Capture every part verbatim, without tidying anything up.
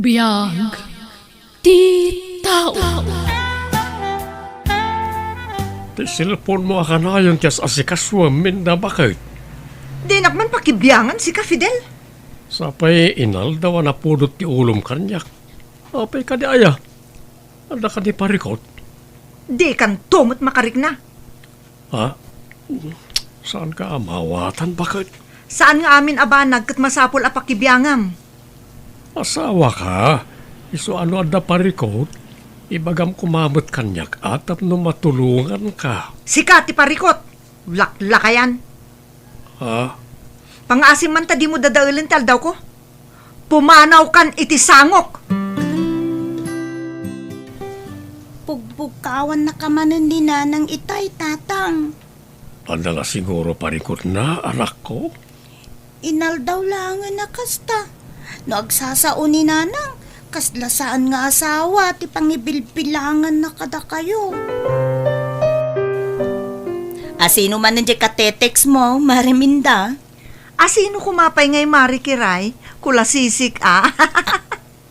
Biag ti tao. Ti cellphone mo a kanayon ti as-asikasuem, Minda, baket? Dinak man pakibiangan sika, Fidel. Sapay inaldaw a napudot ti ulom kaniak. Apay kadi aya? Adda kadi parikot? Dikanto met makarikna. Ha? Saanka a maawatan, baket? Saan nga amin a banag ket masapul a pakibiangam. Asawaka, isu a no adda parikot, ibagam koma met kaniak a tapno matulonganka. Sika ti parikot! Laklakayan! Ha? Pangaasim man ta dimo dadaelen ti aldawko. Pumanawkan iti sangok! Pugbugkawannaka manen ni Nanang itay, Tatang. Adda la siguro parikotna, anakko? Inaldaw laengen a kasta. No agsasao ni Nanang, kasla saan nga asawa ti pangibilbilanganna kadakayo. Asino manen diay katetext mo, Mare Minda? Asino koma pay ngay, Mare Kiray? Kulasisik a.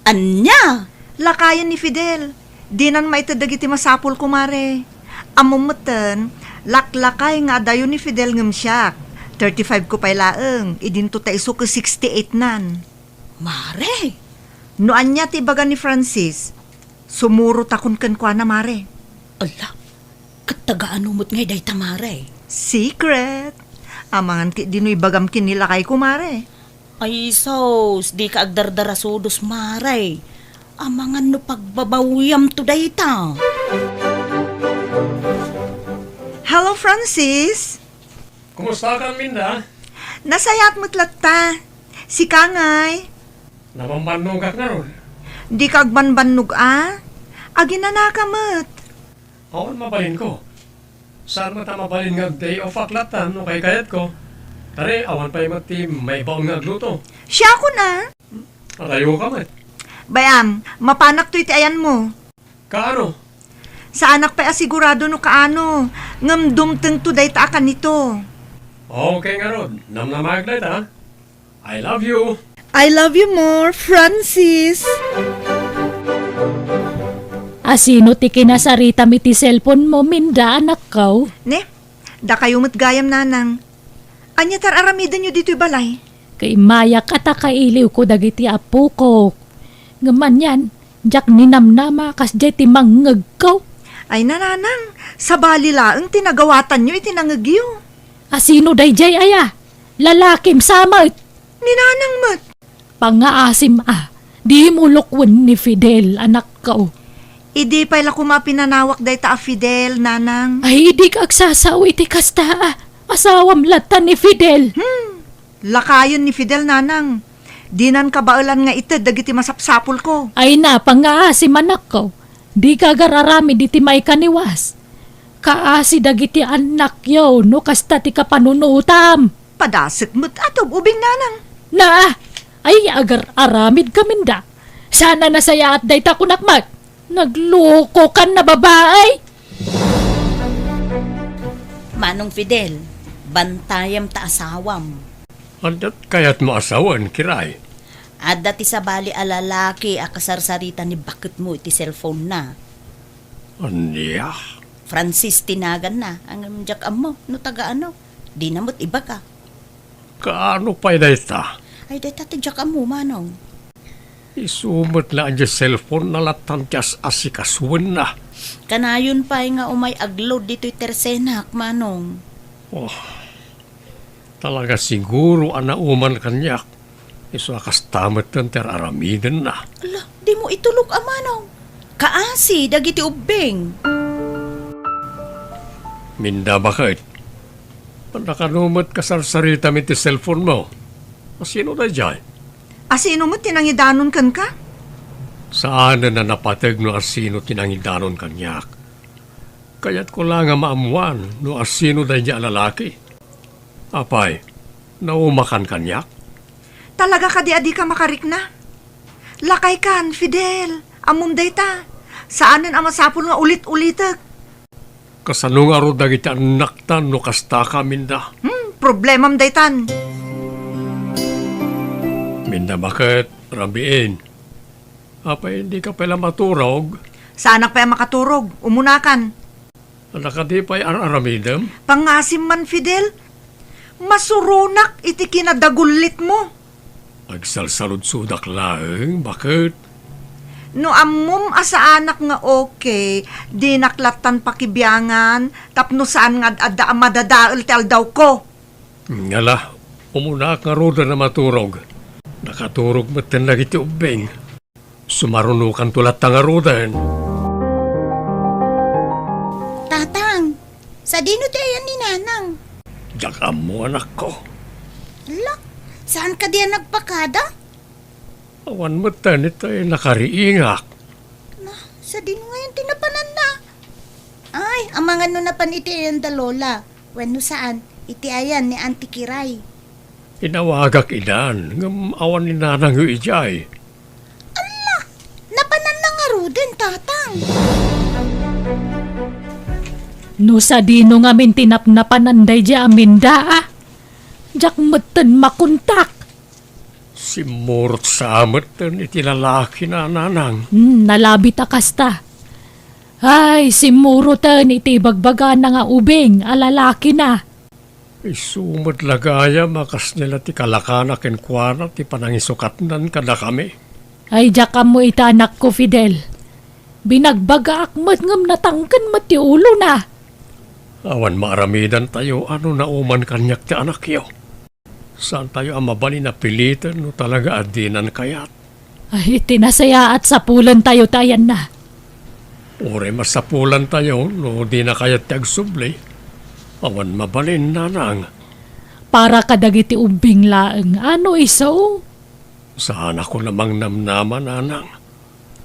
Ania? Lakayen ni Fidel. Dinan maited dagiti masapul, kumare. Ammom metten, laklakay nga adayo ni Fidel ngem siak. Thirty-five ko pay laeng, idinto ta isu ket sixty-eight nan. Mare! No ania ti ibaga ni Francis, sumurotakon kenkuana, Mare. Ala, ket taga ano met ngay dayta, Mare? Secret. Amangan ketdi no ibagam ken ni lakayko, Mare. Ay sus, dika agdardarasudos, Mare. Amangan no pagbabawiamto dayta. Hello, Francis. Kumustakan, Minda? Nasayaat met latta. Sika ngay? Nabambannogak ngarud. Dika agbanbannog a? Aginanaka met. Awan mabalinko. Saan met a mabalin nga ag-day off-ak latta no kaykayatko. Tari, awan pay met ti maibaon nga agluto. Siakon a? Adayoka met. Bay-am, mapanak toy ti ayanmo. Kaano? Saanak pay a sigurado no kaano, ngem dumtengto dayta a kanito. Okay ngarud, namnamaek dayta. I love you. I love you more, Francis. Asino ti kinasaritam iti cellphone mo, Minda, anakko? Ne, dakayo met gayam, Nanang. Ania ti ar-aramidenyo ditoy balay? Kaimayak a ta kailiwko dagiti appokok. Ngem anian, diak ninamnama kasdiay ti mangngegko. Ay, Nanang, sabali laeng ti nagawatanyo iti nangngegyo. Asino daydiay aya? Lalakim sa met. Ni Nanang met. Pangngaasim a, dimo lukwen ni Fidel, anakko. Idi pay la koma pinanawak dayta a Fidel, Nanang? Ay, diak agsasao iti kasta a. Asawam latta ni Fidel. Hmm. Lakayen ni Fidel, Nanang. Dinan kabaelan nga ited dagiti masapsapulko. Ay, pangngaasim, anakko. Dika agar-aramid iti maikaniwas. Kaasi dagiti annakyo no kasta ti kapanunotam. Padasek met a tub-ubing, Nanang. Na, ay agar-aramidka, Minda. Saan a nasayaat dayta, kunak met. Naglokokan a babai. Manong Fidel, bantayam ta asawam. Adda ti kayatmo a sawen, Kiray? Adda ti sabali a lalaki a kasarsarita ni baketmo iti cellphone-na. Ania? Francis ti naganna, ngem diak ammo no taga ano. Dina met ibaga. Kaano pay dayta? Ay, dayta ti diak ammo, Manong. Isu met la idiay cellphone-na lattan ti as-asikasuenna. Kanayon pay nga umay agload ditoy tersenak, Manong. Oh, talaga siguro a nauman kaniak. Isu a kasta metten ti ar-aramidenna. Ala, dimo itulok a, Manong. Kaasi dagiti ubbing. Minda, baket? Adda kano met kasarsaritam iti cellphone-mo? Asino daydiay? Asino met ti nangidanon kenka? Saanen a napateg no asino ti nangidanon kaniak. Kayatko la nga maammuan no asino daydiay a lalaki. Apay, naumakan kaniak? Talaga kadi a dika makarikna? Lakaykan, Fidel. Ammom dayta. Saanen a masapul nga ulit-ulitek. Kasano ngarud dagiti annaktan no kastaka, Minda? Hmm, problemam daytan. Minda, baket, rabiin. Apay, dika pay la maturog? Saanak pay a makaturog. Umunakan. Ania kadi pay ar-aramidem? Pangasim man, Fidel. Masuronak iti kinadagullitmo. Agsalsaludsodak laeng, baket. No ammom a saanak nga okay, dinak lattan pakibiangan tapno saan nga ad-adda a madadael ti aldawko. Ngala, umunaak ngaruden a maturog. Nakaturog metten dagiti ubbing. Sumarunokanto latta ngaruden. Tatang, sadino ti ayan ni Nanang? Diak ammo, anakko. Ala, saan kadi a nagpakada? Awan metten iti nakariingak. Na, sadino ngayon ti napananna? Ay, amangan no napan iti ayan da Lola. Wenno saan, iti ayan ni Auntie Kiray. Inawagak idan, ngem awan ni Nanangyo idiay. Ala, napananna ngaruden, Tatang. No sadino ngamin ti napnapanan daydi aminda, a? Diak metten makontak. Simmurot sa metten iti lalakina, Nanang. Hmm, nalabit a kasta. Ay, simmuroten iti ibagbagana nga ubing a lalakina. Isu met la gayam a kasdi la ti kalakana kenkuana ti panangisukatnan kadakami. Ay, diak ammo ita, anakko, Fidel. Binagbagaak met ngem natangken met ti ulona. Awan maaramidantayo a no nauman kaniak ti anakyo. Saantayo a mabalin a piliten no talaga a dinan kayat. Ay, iti nasayaat, sapulentayo ti ayanna. Uray masapulantayo no dina kayat ti agsubli. Awan mabalin, Nanang. Para kadagiti ubbing laeng, ano isu? Saanakon a mangnamnama, Nanang.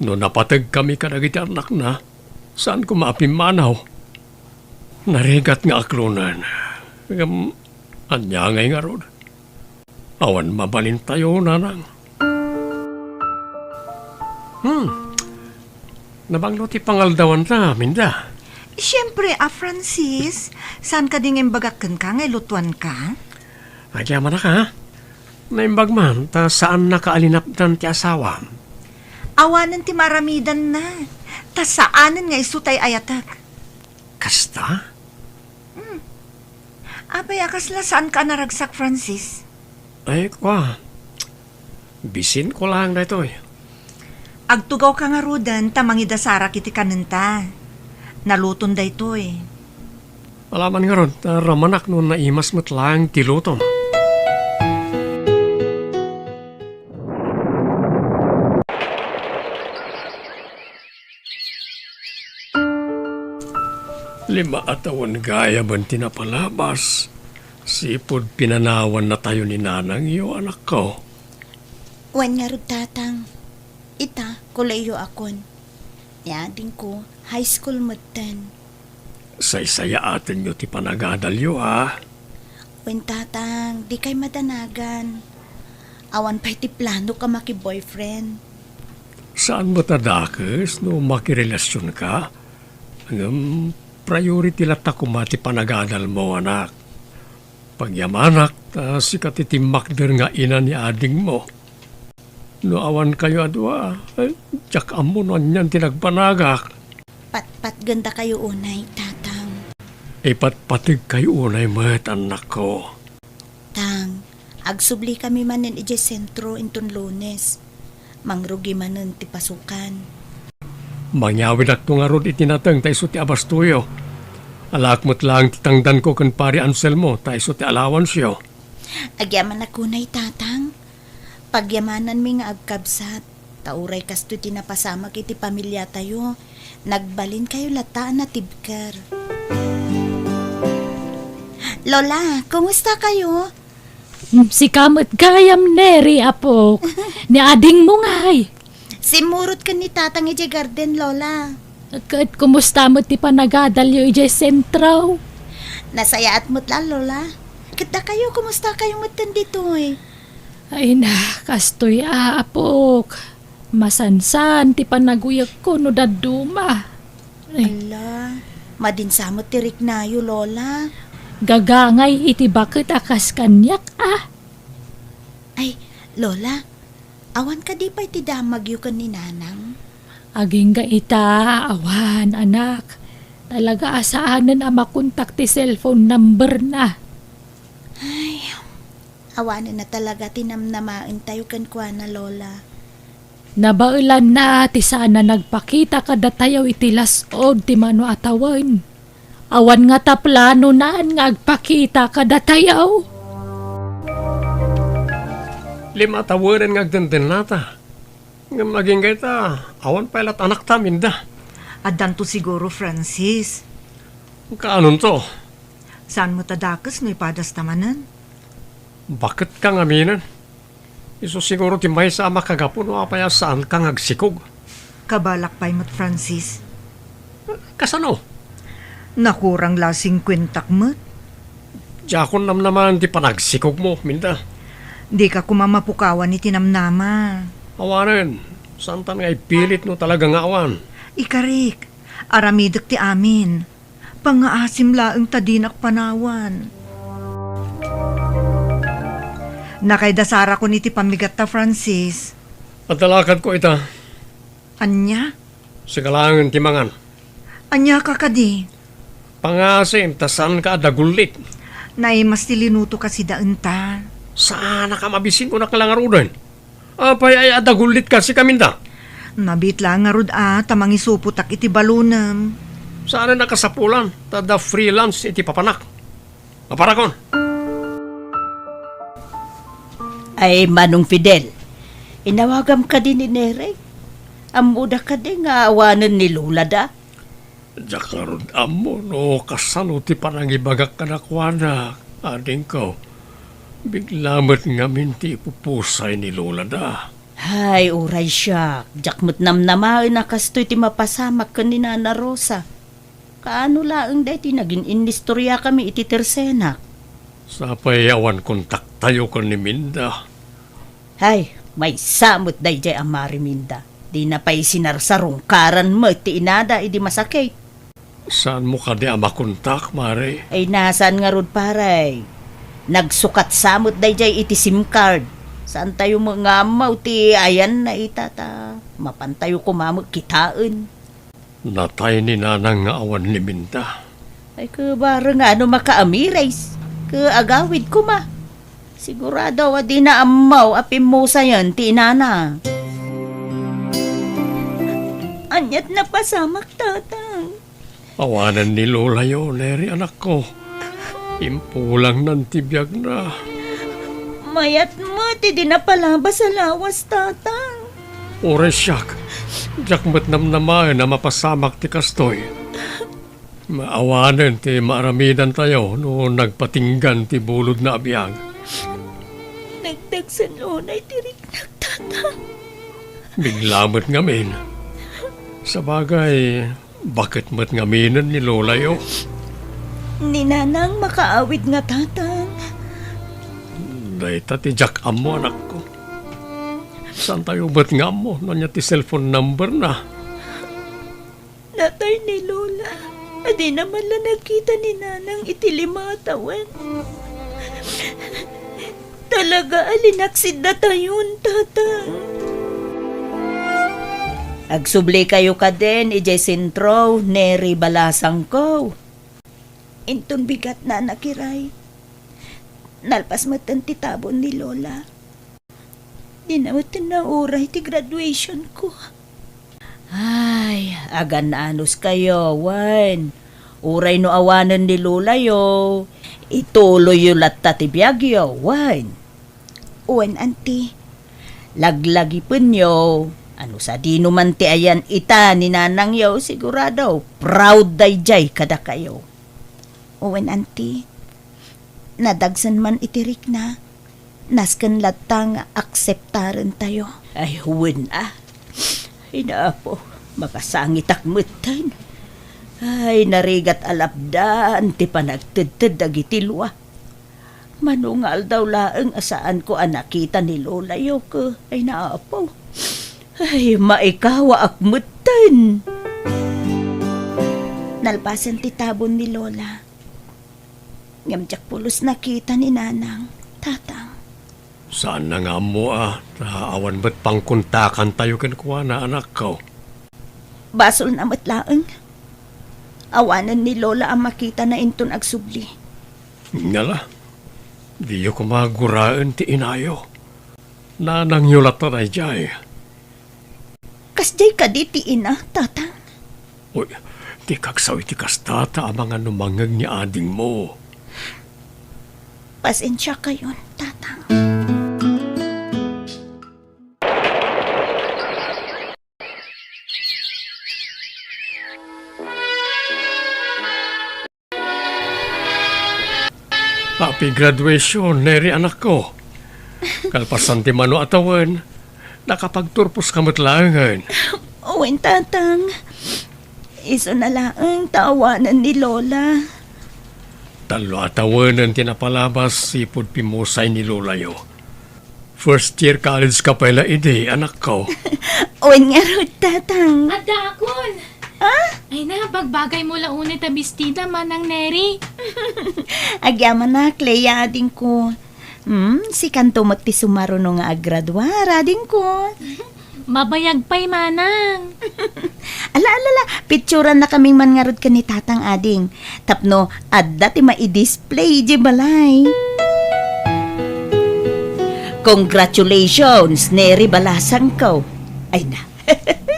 No napategkami kadagiti annakna, saan koma a pimmanaw. Narigat nga aklonen. Ngem, ania ngay ngarud? Awan mabalintayo, Nanang. Hmm. Nabanglo ti pangaldawanta, Minda. Siempre, a Francis, saan kadi nga imbagak kenka nga ilutuanka? Agyamanak, a? Naimbag man, ta saannaka a linapdan ti asawam. Awanen ti maaramidanna, ta saanen nga isu tay ayatek. Kasta? Hmm. Apay a kasla saanka a naragsak, Francis? Ay, kua. Bisinko laeng daytoy. Agtugawka ngaruden ta mangidasarak iti kanenta. Naluton daytoy. Alaman ngarud, ta ramanak no naimas met laeng ti lutom. Lima a tawen gayamen ti napalabas, sipud pinanawannatayo ni nanangyo, anakko. Wen ngarud, Tatang. Ita, kolehio akon. Ni adingko, high school metten. Saysayaatenyo ti panagadalyo, a? Wen, Tatang, dikay madanagan. Awan pay ti plano ka maki-boyfriend. Saan met a dakes no makirelasionka? Ngem priority latta koma ti panagadalmo, anak. Pagyamanak, ta sika ti timmakder nga ina ni adingmo. No awankayo a dua, ay, diak ammo no anian ti nagbanagak. Patpatgendakayo unay, Tatang. Ipatpategkayo unay met, annakko. Tang, agsublikami manen idiay sentro inton Lunes. Mangrugi manen ti pasukan. Mangyawidakto ngarud iti nateng ta isu ti abastoyo. Alaak met laeng ti tangdanko ken Pari Anselmo ta isu ti allowanceo. Agyamanak unay, Tatang. Pagyamananmi nga agkabsat, ta uray kastoy ti napasamak iti pamiliatayo, nagbalinkayo latta a natibker. Lola, kumusta kayo? Mm, sika met gayam, Neri, apok. Ni adingmo ngay? Simmurot ken ni Tatang idiay garden, Lola. Ket kumusta met ti panagadalyo idiay sentro? Nasayaat met la, Lola. Ket dakayo, kumusta kayo metten ditoy? Ay na, kastoy, apok. Masansan ti panaguyegko no dadduma. Ay. Ala, madinsa met ti riknayo, Lola. Gagangay iti baket a kas kaniak, a. Ay, Lola, Awan kadi pay ti damagyo ken ni Nanang? Agingga ita, awan, anak. Talaga a saanen a makontak ti cellphone number-na. Ay, awanen na talaga ti namnamaentayo kenkuana, Lola. Nabaelanna ti saan a nagpakita kadatayo iti las-ud ti mano a tawen. Awan ngata planonan nga agpakita kadatayo. Lima a tawenen nga agdendennata. Ngem agingga ita, awan pay lat anakta, Minda. Addanto siguro, Francis. Kaanonto? Saan met a dakes no ipadasta manen? Baketka ngaminen. Isu siguro ti maysa a makagapu no apay a saanka nga agsikog. Kabalak pay met, Francis. Kasano? Nakurang la singkuentak met. Diakon namnamaen ti panagsikogmo, Minda. Dika koma mapukawan iti namnama. Awanen, saantan nga ipilit no talaga nga awan. Ikarik, aramidek ti amin. Pangngaasim laeng ta dinak panawan. Nakaidasarakon iti pammigatta, Francis. Adda lakadko ita. Ania? Sika laengen ti mangan. Ania ka kadi? Pangngaasim ta saanka a dagullit. Naimas ti linuto kasi daenta. Saanak a mabisin, kunak la ngaruden. Apay aya a dagullit kasi, Minda? Nabiit la ngarud a ta mangisupotak iti balonem. Saan a nakasapulan, ta adda free lunch iti papanak. Maparakon. Ay, Manong Fidel, inawagam kadi ni Neri? Ammoda kadi nga awanen ni Lolada? Diak ngarud ammo no kasano ti panangibagak kadakuada, adingko. Bigla met ngamin ti ipupusay ni Lolada. Hay, uray siak, diak met namnamaen a kastoy ti mapasamak ken ni Nana Rosa. Kaano laeng daytoy nagin-inistoriakami iti tersenak? Sapay awan kontaktayo ken ni Minda. Hay, maysa met daydiay a Mari Minda. Dina pay sinarsarungkaran met ti inada idi masakit. Saanmo kadi a makontak, Mari? Ay, nasaan ngarud, pare? Nagsukat sa met daydiay iti sim card. Saantayo met nga ammo ti ayanna ita ta mapantayo koma met kitaen. Natay ni Nanang nga awan ni Minda. Ay, ket bareng nga no makaamires, ket agawid koma. Sigurado a dina ammo a pimmusayen ti inana. Aniat napasamak, Tatang? Awanen ni Lolayo, Neri, anakko. Impulangnan ti biagna. Mayat met idi napalabas a lawas, Tatang. Uray siak, diak met namnamaen a mapasamak ti kastoy. Awanen ti maaramidantayo no nagpatinggan ti bulodna a biag. Nagdagsen unay ti riknak, Tatang. Bigla met ngamin. Sabagay, baket met ngaminen ni Lolayo. Ni Nanang makaawid nga, Tatang. Dayta ti diak ammo, anakko. Saantayo met nga ammo no ania ti cellphone number na? Natay ni Lola. A dina man la nakita ni Nanang iti lima a tawen. Talaga a linaksid datayon, Tatang. Agsublikayo kadin idiay sentro, Neri, balasangko. Inton bigatna a nakiray, nalpas metten ti tabon ni Lola. Dina metten nauray ti graduation ko. Ay, agan-anos kayo, wen. Uray no awanen ni Lolayo, ituloyyo latta ti biagyo, wen. Wen, Auntie. Laglagipenyo, ano sadino man ti ayan ita ni Nanangyo, sigurado, proud daydiay kadakayo. Wen, Auntie. Nadagsen man iti rikna, nasken latta nga akseptarentayo. Ay, wen a. Ay, Apo, makasangitak metten. Ay, narigat a lapdan ti panagtedted dagiti lua. Mano nga aldaw laeng a saanko a nakita ni Lolayo, ke, ay, Apo. Ay, maikawaak metten. Nalpasen ti tabon ni Lola. Ngem diak pulos nakita ni Nanang, Tatang. Saanna nga ammo a, ta awan met pangkontakantayo kenkuana, anakko. Basolna met laeng. Awanen ni Lola a makitana inton agsubli. Ngala, diyo koma guraen ti inayo. Nanangyo latta daydiay. Kasdiay kadi ti ina, Tatang? Uy, dika agsaw iti kasta ta amangan no mangngeg ni adingmo. Pasensiakayon, Tatang. Happy graduation, Neri, anakko. Kalpasan ti mano a tawen, nakapagturposka met laengen. Wen, Tatang. Isuna laeng ta awanen ni Lola. Tallo a tawenen ti napalabas ipud pimmusay ni Lolayo. First year college ka pay la idi, anakko. Wen ngarud, Tatang. Addaakon! Ah? Ay na, bagbagaymo la unay ta bestida, Manang Neri. Agyamanak, Lea, adingko. Hmm, sikanto met ti sumaruno nga aggraduar, adingko. Mabayag pay, Manang. Ala, ala, ala, picturannakaming man ngarud ken ni Tatang, ading. Tapno adda ti maidisplay idiay balay. Congratulations, Neri balasangko. Ay na,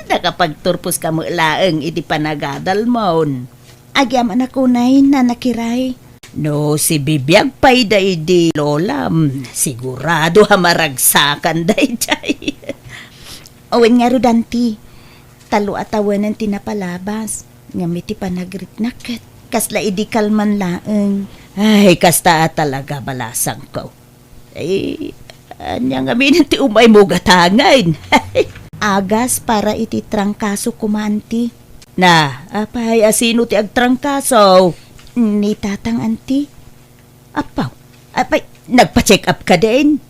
nakapagturposka met laeng iti panagadalmon. Agyamanak unay, Nana Kiray. No sibibiag pay daydi Lolam, sigurado a maragsakan daydiay. Wen ngarud, Anti, tallo a tawenen ti napalabas, ngem iti panagriknak ket kasla idi kalman laeng. Ay, kasta a talaga, balasangko. Ay, ania ngamin ti umaymo gatangen? Agas para iti trangkaso koma, Anti. Na, apay, asino ti agtrangkaso? Ni Tatang, Anti. Apaw, apay, nagpa-check up ka din?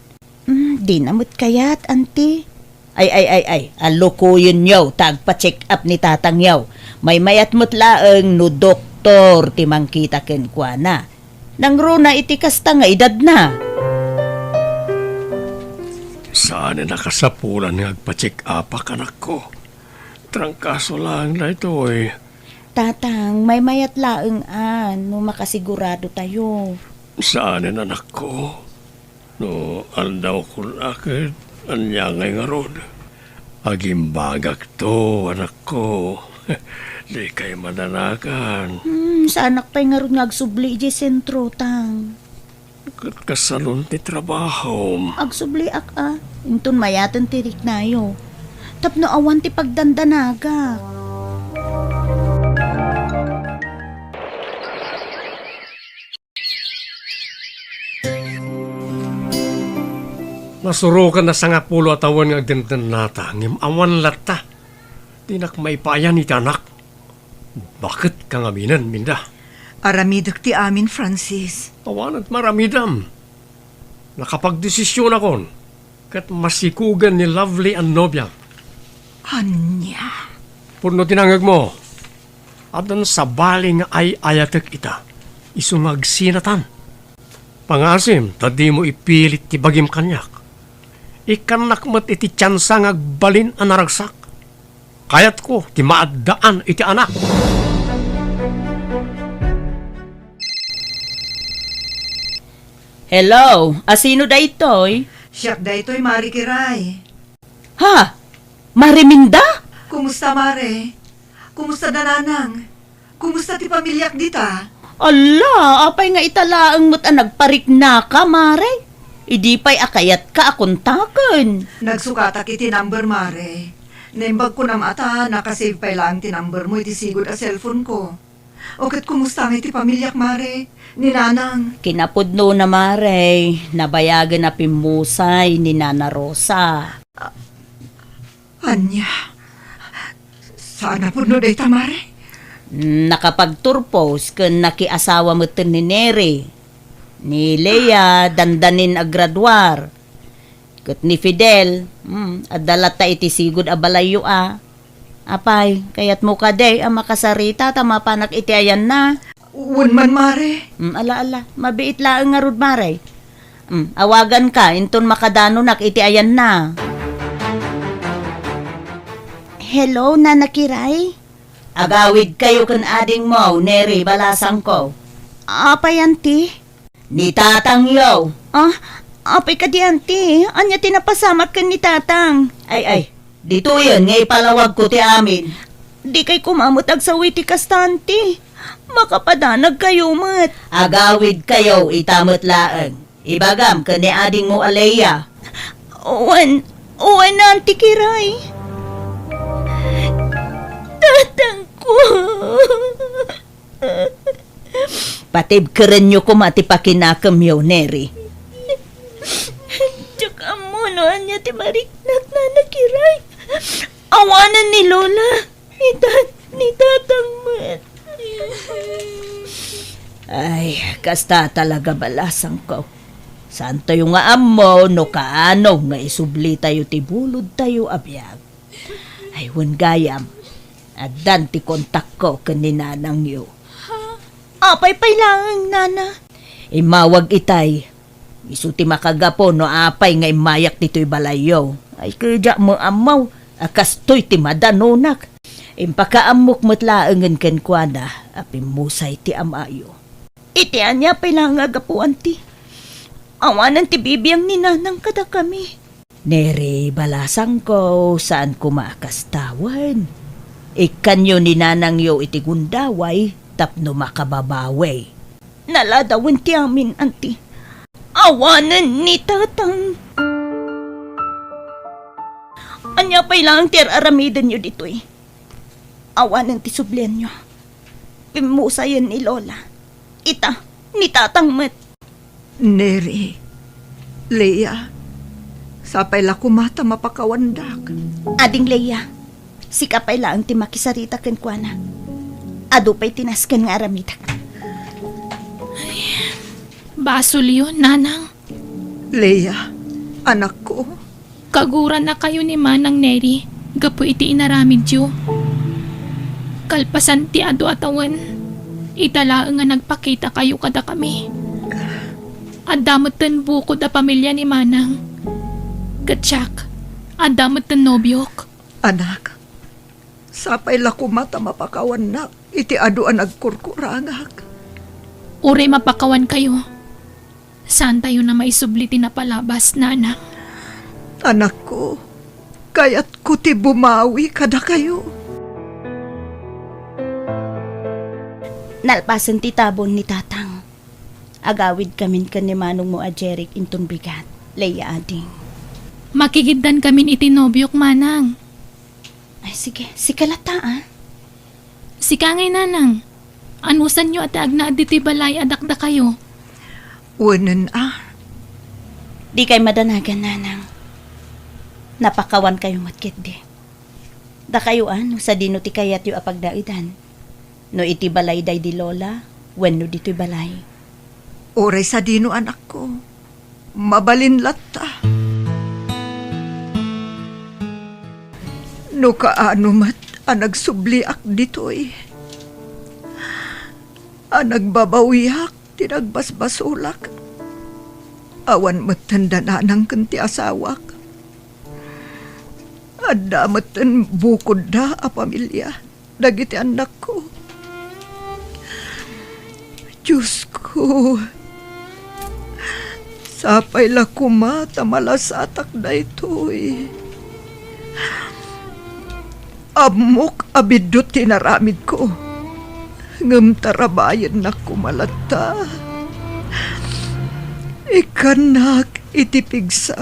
Mm, di na met kayat, Anti. Ay, ay, ay, ay, alukoyenyo ta agpa-check up ni tatangyo. Maymayat met laeng no doktor ti mangkita kenkuana. Nangruna iti kasta nga edadna. Saan a nakasapulan nga agpa-check up, anakko. Trangkaso laeng daytoy. Tatang, maymayat laeng a no makasigurado tayo. Saan, anakko. No aldawko la ket ania ngay ngarud? Agimbagakto, anakko. Dikay madanagan. Hmm, saanak pay ngarud nga agsubli idiay sentro, Tang. Ket kasanon ti trabahom? Agsubliak a, inton mayaten ti riknayo. Tapno awan ti pagdandanagak. Nasuroken a sangapulo a tawen nga agdendennata, ngem awan latta. Dinak maipayan iti anak. Baket ka ngaminen, Minda. Aramidek ti amin, Francis. Awan met maramidem. Nakapagdesisionakon, ket masikugen ni Lovely a nobiam. Ania? Pudno ti nangngegmo. Addan sabali nga ay-ayatek ita, isu nga agsinatan. Pangaasim ta dimo ipilit ti bagim kaniak. Ikkannak met iti tiansa nga agbalin a naragsak. Kayatko ti maaddaan iti anak. Hello, asino daytoy? Siak daytoy, Mare Kiray. Ha? Mare Minda? Kumusta, Mare? Kumusta da Nanang? Kumusta ti pamiliak dita? Alla, apay nga ita laeng met a nagpariknaka, Mare? Idi pay a kayatka a kontaken. Nagsukatak iti number, Mare. Naimbag kunam a ta nakasave pay laeng ti number mo iti sigud a cellphone ko. O ket kumusta ngay ti pamiliak, Mare? Ni Nanang? Kinapudnona, Mare. Nabayagen a pimmusay ni Nana Rosa. Ania? Saan a pudno dayta, Mare? Nakapagturpos ken nakiasawa metten ni Neri. Ni Lea, dandanin agraduar. Ket ni Fidel, hmm, adda latta iti sigud a balayyo a. Apay, kayatmo kadi a makasarita ta mapanak iti ayanna? Wen man, Mare. Hmm, ala, ala, mabiit laeng ngarud, Mare. Hmm, awaganka, inton makadanonak iti ayanna. Hello, Nana Kiray? Agawidkayo ken adingmo, Neri, balasangko. Apay, anti? Ni tatangyo. Ah, apay kadi, anti? Ania ti napasamak ken ni tatang? Ay, ay, ditoyen nga ipalawagko ti amin. Dikay koma met agsaw iti kasta, anti. Makapadanagkayo met. Agawidkayo ita met laeng. Ibagam ken ni adingmo a Leia. Wen, wen, Anti Kiray. Tatangko. Patibkerenyo koma ti pakinakemyo, Neri. Diak ammo no ania ti mariknak, Nana Kiray. Awanen ni Lola. Ni tat-, ni tatang met. Ay, kasta talaga, balasangko. Saantayo nga ammo no kaano nga isublitayo ti bulodtayo a biag. Ay, wen gayam, addan ti kontakko ken ni nanangyo. Apay pay laeng, Nana? Immawag itay. Isu ti makagapu no apay nga immayak ditoy balayyo. Ay, kadiak met ammo a kastoy ti madanonak. Impakaammok met laengen kenkuana a pimmusay ti amayo. Iti ania pay laeng a gapu, anti? Awanen ti bibiang ni nanang kadakami. Neri, balasangko, saan koma a kasta wen. Ikkanyo ni nanangyo iti gundaway tapno makababawi. Naladawen ti amin, anti. Awanen ni tatang. Ania pay laeng ti ar-aramidenyo ditoy? Awanen ti sublianyo. Pimmusayen ni Lola. Ita, ni tatang met. Neri, Leia, sapay la koma ta mapakawandak. Ading Leia, sika pay laeng ti makisarita kenkuana. Adu pay ti nasken nga aramidek. Basolyo, Nanang. Leia, anakko. Kagurannakayo ni Manang Neri gapu iti inaramidyo. Kalpasan ti adu a tawen, ita laeng nga nagpakitakayo kadakami. Adda metten bukod a pamilia ni Manang. Ket siak, adda metten nobiok. Anak, sapay la koma ta mapakawannak iti adu a nagkurkurangak. Uray mapakawankayo, saantayon a maisubli ti napalabas, Nanang. Anakko, kayatko ti bumawi kadakayo. Nalpasen ti tabon ni Tatang, agawidkamin ken ni manongmo a Jeric inton bigat, Leia ading. Makigiddankamin iti nobiok, Manang. Ay, sige. Sika latta, a. Sika ngay, Nanang. Anusanyo a ti agnaed ditoy balay a dakdakayo? Wenen, a. Dikay madanagan, Nanang. Napakawankayo met ketdi. Dakayo, a, no sadino ti kayatyo a pagnaedan. No iti balay daydi Lola, wenno ditoy balay. Uray sadino, anakko. Mabalin latta. No kaano met a nagsubliak ditoy, a nagbabawiak ti nagbasbasolak, awan metten da Nanang ken ti asawak. Adda metten bukodda a pamilia dagiti annakko. Diosko, sapay la koma ta malasatak daytoy. Ammok a biddut ti inaramidko, ngem tarabayennak koma latta. Ikkannak iti pigsa.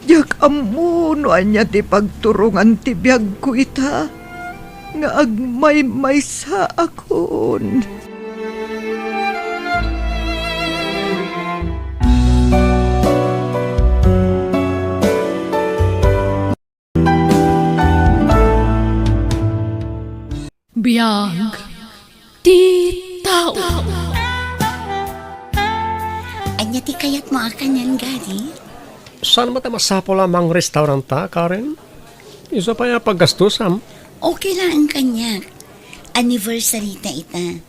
Diak ammo no ania ti pagturongan ti biagko ita nga agmaymaysaakon. Biag ti tao. Ania ti kayatmo a kanen, Gary? Saan met a masapul a mangrestauranta, Karen? Isu pay a paggastusam. Okay laeng kaniak. Anniversary ta ita.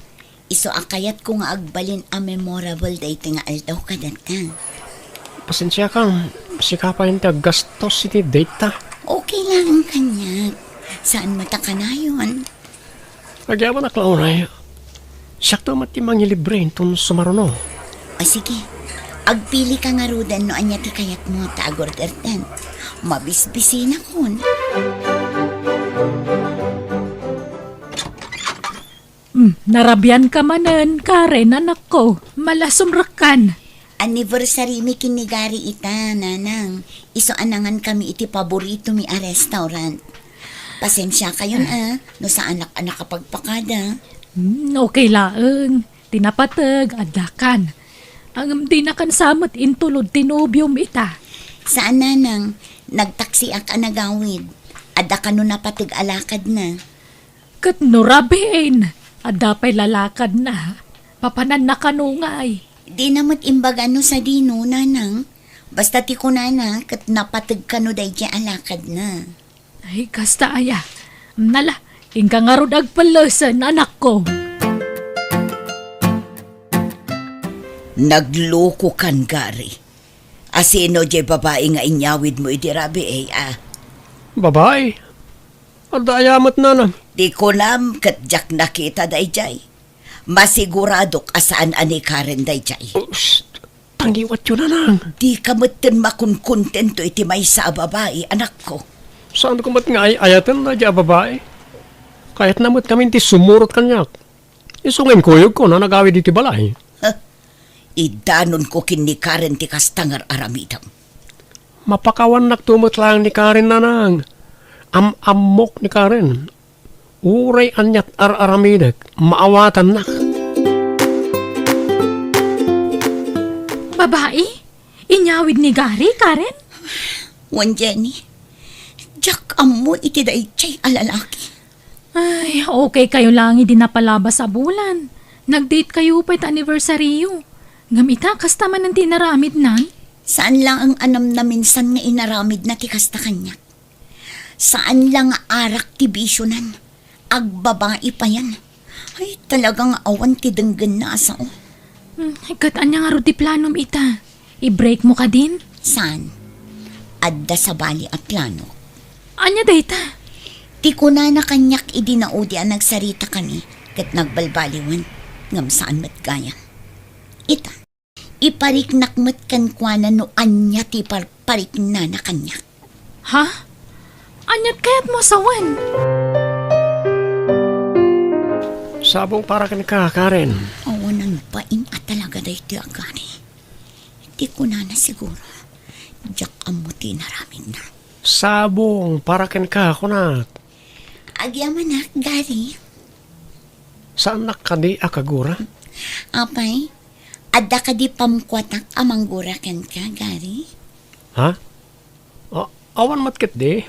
Isu a kayatko nga agbalin a memorable daytoy nga aldaw kadata. Pasensiakam, sika pay ti aggastos iti date ta. Okay lang kaniak. Saan met a kanayon? Agyamanak la unay. Siakto met ti mangilibre inton sumaruno. O sige, agpilika ngaruden no ania ti kayatmo ta agordertan. Mabisbisinakon. Hmm, narabian ka manen, Karen, anakko. Malasumrekkan. Anniversary mi ken ni Gary ita, nanang. Isu a nangankami iti paborito mi a restaurant. Pasensiakayon a, no saanak a nakapagpakada. Hmm, okay laeng. Ti napateg, addakan. Ngem dinakan sa met intulod ti nobiom ita. Saan, nanang. Nagtaksiak a nagawid. Adda kano napateg a lakadna. Ket no rabiin, adda pay lalakadna. Papananna kano ngay? Dina met imbaga no sadino, nanang. Basta ti kunana, ket napateg kano daydiay a lakadna. Ay, kasta aya. Nala, inka ngarud agpellesen, anakko. Naglokokan, Gary. Asino diay babai nga inyawidmo idi rabii, a? Babai? Adda aya met, nanang? Ti kunam ket diak nakita daydiay. Masiguradok a saan a ni Karen daydiay. Oh, shh! Tangiwatyo, nanang. Dika metten makonkontento iti maysa a babai, anakko. Saanko met nga ay-ayaten daydiay a babai. Kayatna met ngamin ti sumurot kaniak. Isu nga inkuyogko no nagawid iti balay. Huh. Idanonko ken ni Karen ti kasta nga ar-aramidem. Mapakawannakto met laeng ni Karen, nanang. Am-ammok ni Karen. Uray aniat ar-aramidek, maawatannak. Babai? Inyawid ni Gary, Karen? Wen, Jenny, diak ammo iti daydiay a lalaki. Ay, okay kayo lang idi napalabas a bulan. Nag-date kayo pay ta anniversaryo. Ngem ita, kasta manen ti inaramidnan? Saan laeng a namnaminsan nga inaramidna ti kasta kaniak. Saan la nga arak ti bisionan. Agbabai payen. Ay, talaga nga awan ti denggenna a sao. Hmm, ket ania ngarud ti planom ita? I-break mo kadin? Saan? Adda sabali a plano. Ania dayta? Ti kunana kaniak idi naudi a nagsaritakami ket nagbalbaliwen, ngem saan met gayam. Ita, ipariknak met kenkuana no ania ti par-, pariknana kaniak. Ha? Aniat kayatmo a sawen? Sabong para kenka, Karen. Awan nangbain a talaga daytoy a Gary. Ti kunana siguro, diak ammo ti inaramidna. Sabong para kenka, kunak. Agyamanak, Gary. Saannak kadi a kagura? Apay, adda kadi pamkuatak a manggura kenka, Gary? Ha? A-, awan met ketdi.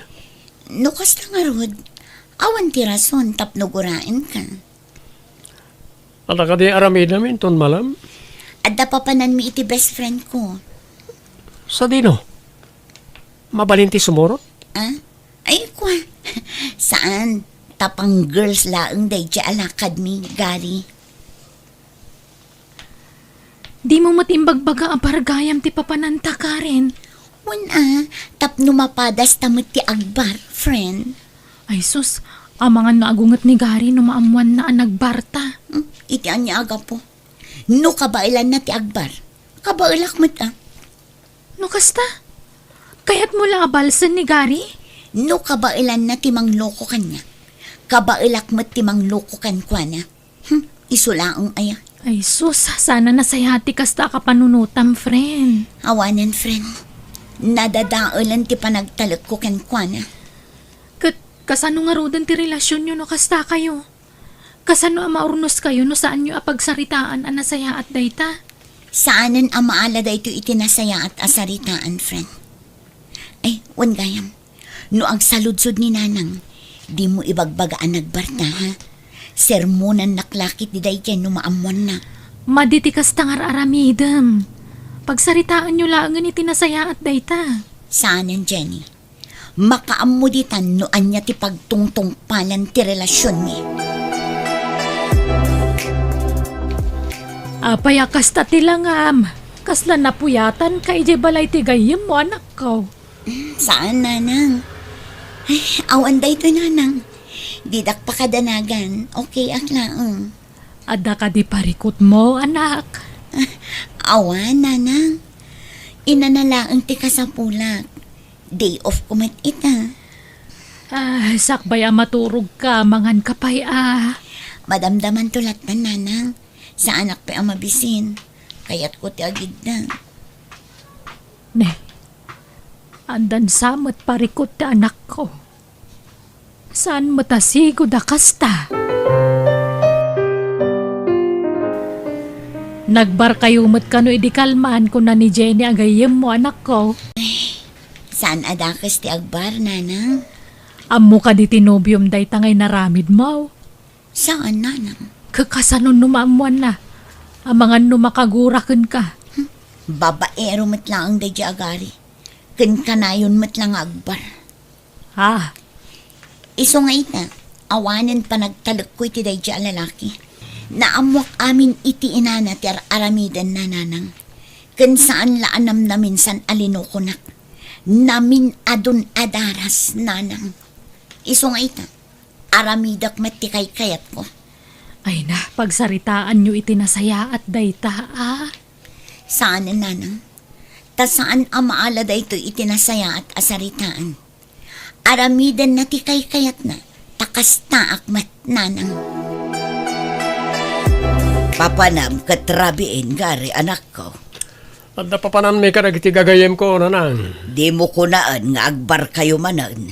No kasta ngarud, awan ti rason tapno guraenka. Adda kadi aramidem inton malem? Adda papananmi iti best friend ko. Sadino? Mabalin ti sumurot? Ah? Ay, kwa. Saan? Ta pang-girls laeng daydiay a lakadmi, Gary. Dimo met imbagbaga a pargayam ti papananta, Karen? Wen a, tapno mapadasta met ti agbar, friend. Ay sus, amangan no agunget ni Gary no maammoanna a nagbarta. Hmm, iti ania a gapu? No kabaelanna ti agbar, kabaelak met a. No kasta? Kayatmo la a balsen ni Gary? No kabaelanna ti mangloko kaniak, kabaelak met ti mangloko kenkuana. Hmm, isu laeng aya. Ay sus, sana nasayaat ti kasta a kapanunotam, friend. Awanen, friend. Nadadaelen ti panagtalekko kenkuana. Ket kasano ngaruden ti relasionyo no kasta kayo? Kasano a maurnos kayo no saanyo a pagsaritaan a nasayaat dayta? Saanen a maala daytoy iti nasayaat a saritaan, friend. Ay, wen gayam. No agsaludsod ni Nanang, dimo ibagbaga a nagbarta, ha? Sermonannak la ketdi daydiay no maammoanna. Madi ti kasta nga ar-aramidem. Pagsaritaenyo laengen iti nasayaat dayta. Saanen, Jenny. Makaammo ditan no ania ti pagtungtungpalan ti relasionmi. Apay a kasta ti langam? Kasla napuyatanka idiay balay ti gayyemmo, anakko? Mm, saan, nanang. Ay, awan daytoy, nanang. Didak pakadanagan. Okay ak laeng. Adda kadi parikutmo, anak? Ah, awan, nanang. Inana laeng ti kasapulak. Day off ko met ita. Ah, sakbay a maturogka, manganka pay a. Madamdamanto lattan, nanang. Saanak pay a mabisin. Kayatko ti agidda. Ne, addan sa met parikut ti anakko. Saan met a sigud a kasta? Nagbarkayo met kano idi kalman, kuna ni Jenny a gayyemmo, anakko? Saan a dakes ti agbar, nanang? Ammo kadi ti nobiom dayta nga inaramidmo? Saan, nanang. Kasano no maammoanna? Amangan no makagura kenka. Hmm. Babaero met laeng daydiay a gari. Ken kanayon met la nga agbar. Ha? Isu nga ita, awanen panagtalekko iti daydiay a lalaki. Naammoak amin iti inana ti ar-aramidenna, nanang. Ken saan la a namnaminsan a linukonak. Namin-adun a daras, nanang. Isu nga ita, aramidek met ti kaykayatko. Ay na, pagsaritaanyo iti nasayaat dayta, a? Saanen, nanang. Ta saan a maala daytoy iti nasayaat a saritaan. Aramidenna ti kaykayatna, ta kastaak met, nanang. Papanam ket rabiin, Gary, anakko. Adda papanammi kadagiti gagayyemko, nanang. Dimo kunaen nga agbarkayo manen.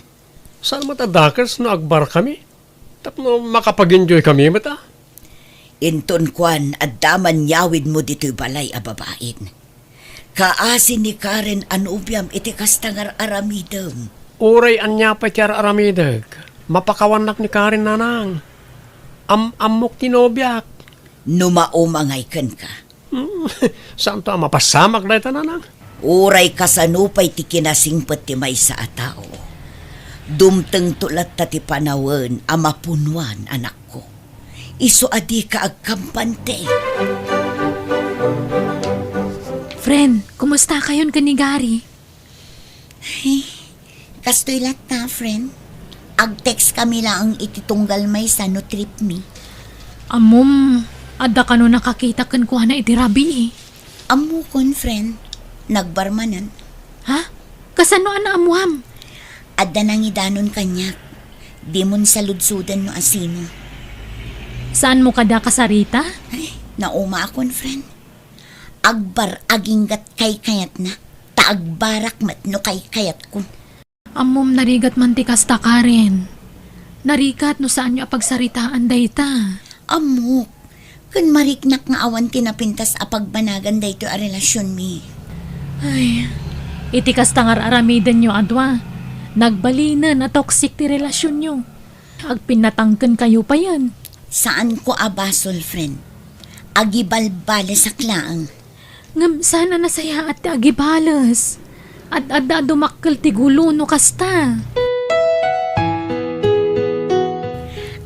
Saan met a dakes no agbarkami? Tapno makapagenjoy kami met, a? Inton kuan, adda man yawidmo ditoy balay a babain. Kaasi ni Karen a nobiam iti kasta nga ar-aramidem. Uray ania pay ti ar-aramidek, mapakawannak ni Karen, nanang. Am-ammok ti nobiak. No mauma ngay kenka, Hmm, saanto a mapasamak dayta, nanang? Uray kasano pay ti kinasingpet ti maysa a tao, dumtengto latta ti panawen a mapunuan, anakko. Isu a dika agkampante. Friend, kumusta kayon ken ni Gary? Ay, kastoy latta, friend. Ag-text kami laeng iti tunggal maysa no trip mi. Ammom, adda kano nakakita kenkuana iti rabii? Ammokon, friend. Nagbar manen. Ha? Kasano a naammuam? Adda nangidanon kaniak. Dimon saludsoden no asino. Saanmo kada kasarita? Ay, naumaakon, friend. Agbar aginggat kaykayatna, ta agbarak met no kaykayatkon. Ammom, narigat man ti kasta, Karen. Narigat no saanyo a pagsaritaan dayta. Ammok, ken mariknak nga awan ti napintas a pagbanagan daytoy a relasionmi. Ay, iti kasta nga ar-aramidenyo a dua, nagbalinen a toxic ti relasionyo. Agpinnatangkenkayo payen. Saanko a basol, friend. Agibalbalesak laeng. Ngem saan a nasayaat ti agibales. Ad-adda a dumakkel ti gulo no kasta.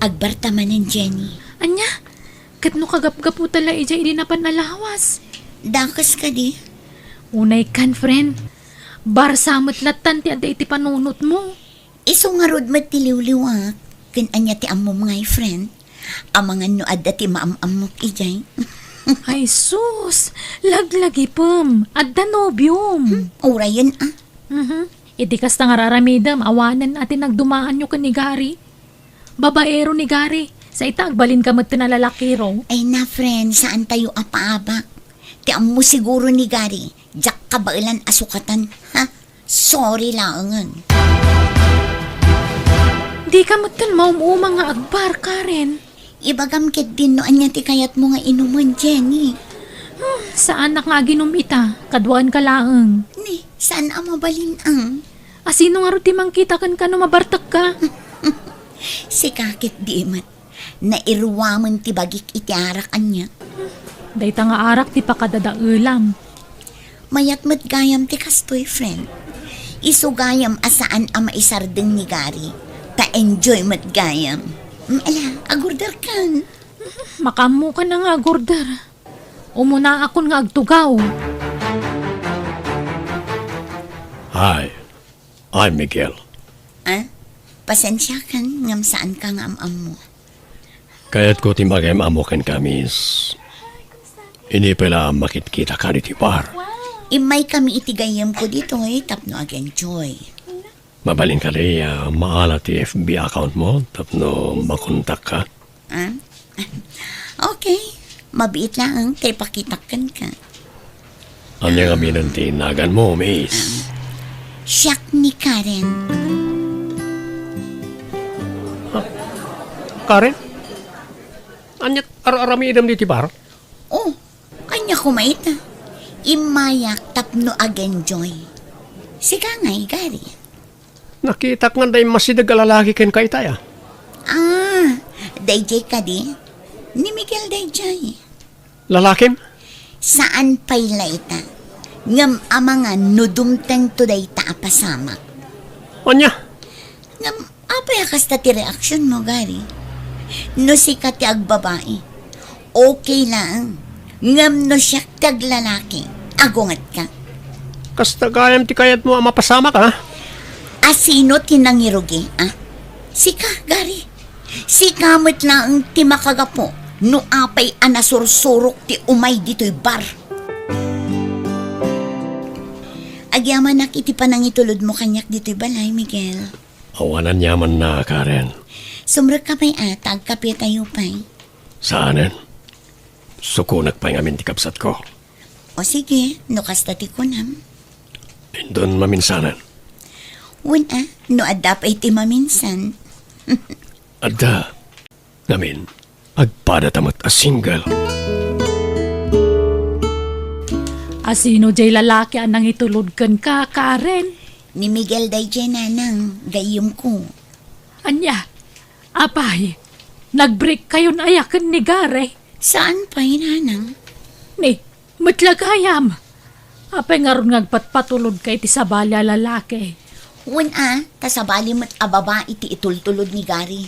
Agbarta manen, Jenny. Ania? Ket no kagapgaputa la idiay idi napan a lawas? Dakes kadi? Unay kan, friend. Barsa met lattan ti adda iti panunotmo. Isu ngarud met ti liwliwak, ken ania ti ammom ngay, friend? Amangan no adda ti maam-ammok idiay. Ay sus! Laglagipem! Adda nobiom! Hmm, urayen a. Mhm. Iti kasta nga ar-aramidem, awanen a ti nagdumaanyo ken ni Gary. Babaero ni Gary, sa ita agbalinka met ti nalalakiro. Ay na, friend, saantayo a paabak. Ti ammo siguro ni Gary, diak kabaelan a sukatan. Ha? Sorry laengen. Dika metten maum-uma nga agbar, Karen. Ibagam ketdin no ania ti kayatmo nga inumen, Jenny. Hmm, saanak nga aginum ita, kaduaenka laeng. Ni, saan a mabalin ang? Asino ngarud ti mangkita kenka no mabartekka? Sika ketdi met. Nairuamen ti bagik iti arak ania. Dayta nga arak ti pakadadaelam. Mayat met gayam ti kastoy, friend. Isu gayam a saan a maisardeng ni Gary. Ta enjoy met gayam. Mm, ala, agorder kan. Makaammo ka na nga agorder. Umunaakon nga agtugaw. Hi, I'm Miguel. Ah? Pasensiakan ngem saanka nga am-ammo. Kayatko ti mangim-ammo kenka, miss. Idi pay la a makitkitaka ditoy bar. Immaykami iti gayyemko ditoy tapno agenjoy. Mabalin kadi a maala ti F B account mo tapno makontakka? Ah? Okay. Mabiit laeng ta ipakitak kenka. Ania ngamin ti naganmo, miss? Siak ni Karen. Karen? Ania ar-aramidem ditoy bar? Oh, ania koma ita? Immayak tapno agenjoy. Sika ngay, Gary. Nakitak ngan da immasideg a lalaki kenka itay, a. Ah, dayjay kadi? Ni Miguel dayjay. Lalakim? Saan pay la ita. Ngem amangan no dumtengto dayta a pasamak. Ania? Ngem apay a kasta ti reaksionmo, Gary? No sika ti agbabai, okay laeng. Ngem no siak ti aglalaki, agungetka. Kasta gayam ti kayatmo a mapasamak, a? A sino ti nangirugi, a? Sika, Gary. Sika met laeng ti makagapu no apay a nasursurok ti umay ditoy bar. Agyamanak iti panangitulodmo kaniak ditoy balay, Miguel. Awan aniamanna, Karen. Sumrekka pay a, ta agkapetayo pay. Saanen. Sukonek pay ngamin ti kabsatko. O sige, no kasta ti kunam. Inton maminsanen. Wen a, no adda pay ti maminsan. Adda. Ngamin, agpadata met a single. A sino jay lalaki a nangitulod kenka, Karen? Ni Miguel dayjay, nanang, gayyemko. Ania? Apay, nag-break kayon aya ken ni Gary? Saan pay, nanang? Ni, met la gayam. Apay ngarud nga agpatpatulodka iti sabali a lalaki? Wen a, ta sabali met a babai ti itultulod ni Gary.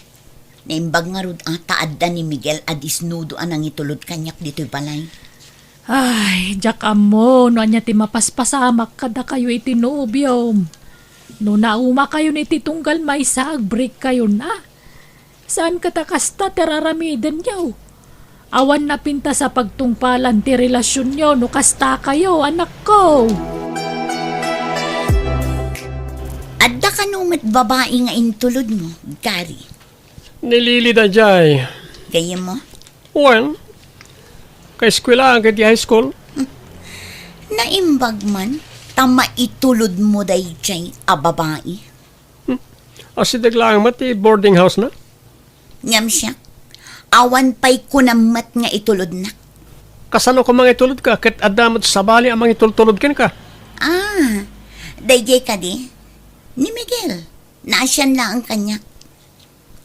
Naimbag ngarud a ta adda ni Miguel a disnudo a nangitulod kaniak ditoy balay. Ay, diak ammo no ania ti mapaspasamak kadakayo iti nobiom. No naumakayon iti tunggal maysa, agbreak kayon a. Saan ket a kasta ti ar-aramidenyo? Awan napintas a pagtungpalan ti relasionyo no kasta kayo, anakko. Adda kano met babai nga intulodmo, Gary? Ni Lily dayjay. Gayyemmo? Wen, kaeskuelaanka iti high school. Naimbag man ta maitulodmo dayjay a babai. Hmm. Asideg laeng met ti boarding house na? Ngem siak, awan pay kunam met nga itulodnak. Kasano koma nga itulodka ket adda met sabali a mangitultulod kenka? Ah, dayjay kadi? Ni Miguel, naasian laeng kaniak.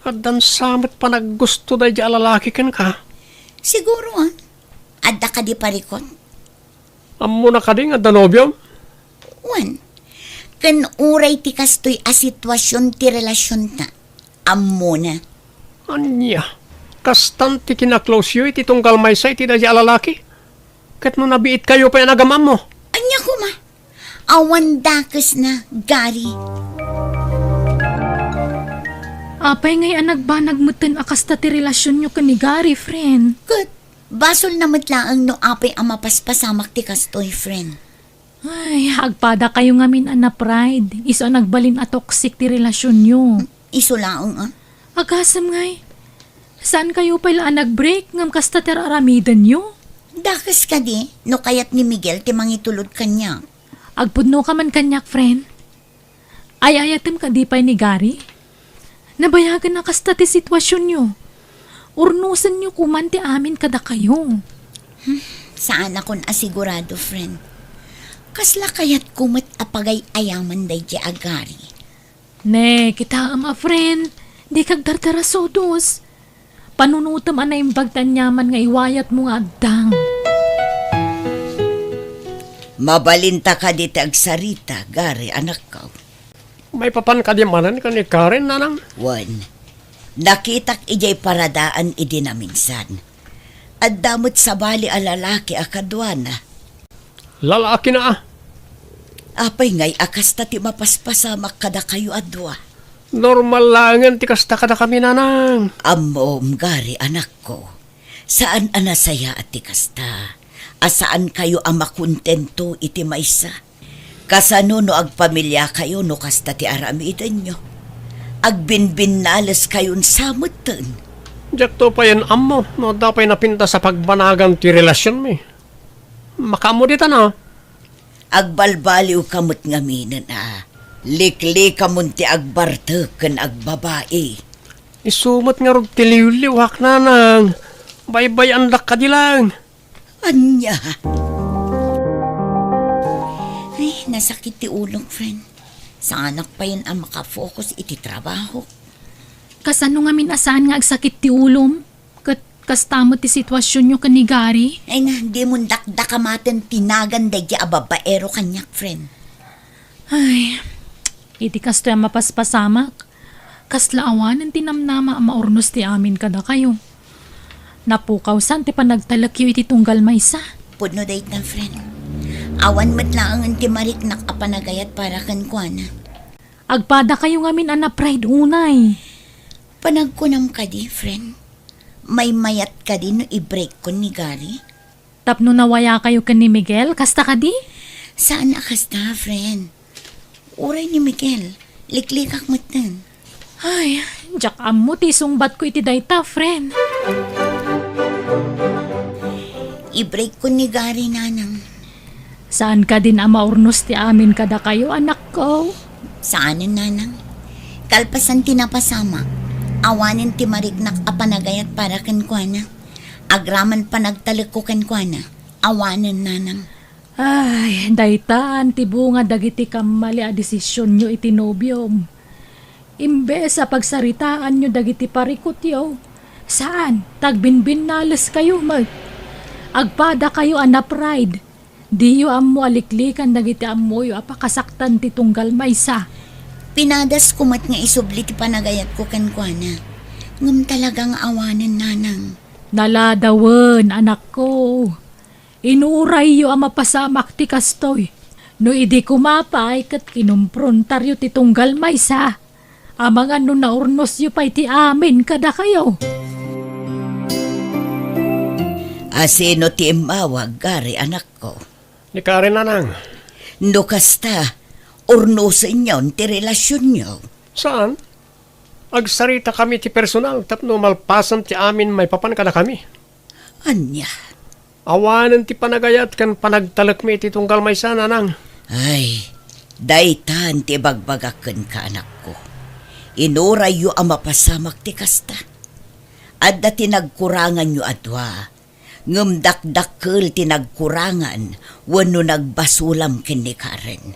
Addan sa met panaggusto dayjay a lalaki kenka? Siguro, ah. Adda kadi parikut? Ammona kadi nga adda nobiom? Wen, ken uray ti kastoy a situasion ti relasionta, ammona. Ania? Kastan ti kinaklosyo iti tunggal maysa iti dayjay a lalaki? Ket no nabiitkayo pay a nagamammo? Ania koma? Awan dakesna, Gary. Apay ngay a nagbanag metten a kasta ti relasionyo ken ni Gary, friend? Ket basolna met laeng no apay a mapaspasamak ti kastoy, friend. Ay, agpadakayo ngamin a na-pride. Isu a nagbalin a toxic ti relasionyo. Isu laeng, ah. Agasem ngay. Saan kayo pay la a nag-break ngem kasta ti ar-aramidenyo? Dakes kadi no kayat ni Miguel ti mangitulod kaniak. Agpudnoka man kaniak, friend. Ay-ayatem kadi pay ni Gary? Nabayagen a kasta ti situasionyo. Urnosenyo koman ti amin kadakayo. Hmm, saanakon a sigurado, friend. Kasla kayatko met a pagay-ayaman daydi a Gary. Ne, kitaem a friend, dika agtartarasudos. Panunotem a naimbag ti aniaman nga iwayatmo nga agdang. Mabalinta kadi ti agsarita, Gary, anakko. Maipapan kadi manen ken ni Karen, nanang? Wen, nakitak idiay paradaan idi naminsan. Adda met sabali a lalaki a kaduana. Lalakina a. Apay ngay a kasta ti mapaspasamak kadakayo a dua? Normal laengen ti kasta kadakami, nanang. Ammom, Gary, anakko. Saan a nasayaat ti kasta, a saankayo a makontento iti maysa. Kasano no agpamiliakayo no kasta ti aramidenyo? Agbinbinnaleskayon sa metten. Diakto payen ammo no adda pay napintas a pagbanagan ti relasionmi. Makaammo ditan a. Agbalbaliwka met ngaminen a liklikamon ti agbartek ken agbabai. Isu met ngarud ti liwliwak, nanang. Baybay-andak kadi laeng. Ania? Ay, nasakit ti ulok, friend. Saanak payen a makafocus iti trabaho. Kasano ngamin a saan nga agsakit ti ulom? Ket kasta met ti situasionyo ken ni Gary? Ay na, dimon dakdakamaten ti nagan daydi a babaero kaniak, friend. Ay, iti kastoy a mapaspasamak, kasla awanen ti namnama a maurnos ti amin kadakayo. Napukawsan ti panagtalekyo iti tunggal maysa. Pudno dayta, friend. Awan met laengen ti mariknak a panagayat para kenkuana. Agpadakayo ngamin a na-pride unay. Panagkunam kadi, friend? Maymayat kadi no i-break-kon ni Gary? Tapno nawayakayo ken ni Miguel, kasta kadi? Saan a kasta, friend. Uray ni Miguel, liklikak metten. Ay, diak ammo ti isungbatko iti dayta, friend. I-break-kon ni Gary, nanang. Saan kadin a maurnos ti amin kadakayo, anakko? Saanen, nanang. Kalpasan ti napasamak, awanen ti mariknak a panagayat para kenkuana. Agraman panagtalekko kenkuana, awanen, nanang. Ay, daytan ti bunga dagiti kammali a desisionyo iti nobiom. Imbes a pagsaritaanyo dagiti parikutyo, saan, ta agbinbinnaleskayo met. Agpadakayo a na-pride. Diyo ammo a liklikan dagiti ammoyo a pakasaktan ti tunggal maysa. Pinadasko met nga isubli ti panagayatko kenkuana. Ngem talaga nga awanen, nanang. Naladawen, anakko. Inurayyo a mapasamak ti kastoy. No idi koma pay ket kinumprontaryo ti tunggal maysa, amangan no naurnosyo pay ti amin kadakayo. A sino ti immawag, Gary, anakko? Ni Karen, nanang. No kasta, urnosenyon ti relasionyo. Saan? Agsaritakami ti personal tapno malpasen ti amin maipapan kadakami. Ania? Awanen ti panagayat ken panagtalekmi iti tunggal maysa, nanang. Ay, daytan ti ibagbagak kenka, anakko. Inurayyo a mapasamak ti kasta. Adda ti nagkuranganyo a dua, ngem dakdakkel ti nagkurangan wenno nagbasolam ken ni Karen.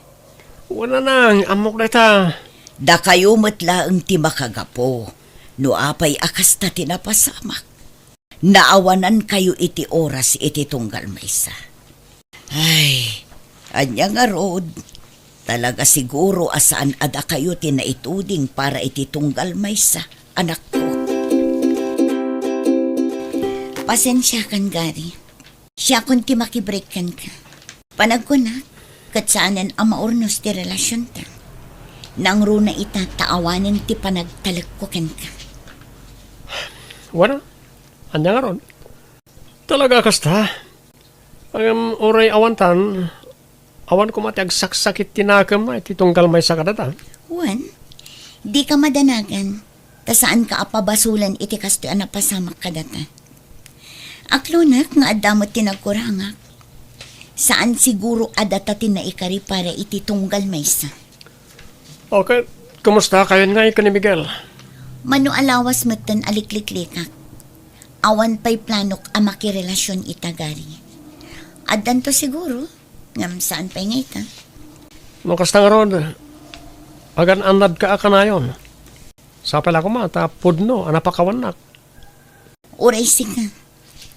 Wen, nanang, ammok dayta. Dakayo met laeng ti makagapu no apay a kasta ti napasamak. Naawanankayo iti oras iti tunggal maysa. Ay, ania ngarud? Talaga siguro a saan a dakayo ti naituding para iti tunggal maysa, anakko. Pasensiakan, Gary. Siakon ti makibreak kenka. Panagkunak, ket saanen a maurnos ti relasionta. Nangruna ita ta awanen ti panagtalekko kenka. Wen, ania ngarud? Talaga a kasta? Ngem uray awantan, awan koma ti agsaksakit ti nakemna iti tunggal maysa kadata. Wen, dika madanagan, ta saanka a pabasolen iti kastoy a napasamak kadata. Aklonek nga adda met ti nagkurangak. Saan siguro a data ti naikari para iti tunggal maysa. Okay, kumusta kayon ngay ken ni Miguel? Mano a lawas metten a likliklikak. Awan pay planok a makirelasion ita, Gary. Addanto siguro, ngem saan pay nga ita. No kasta ngarud, agan-annadka a kanayon. Sapay la koma ta pudno a napakawannak. Uray sika,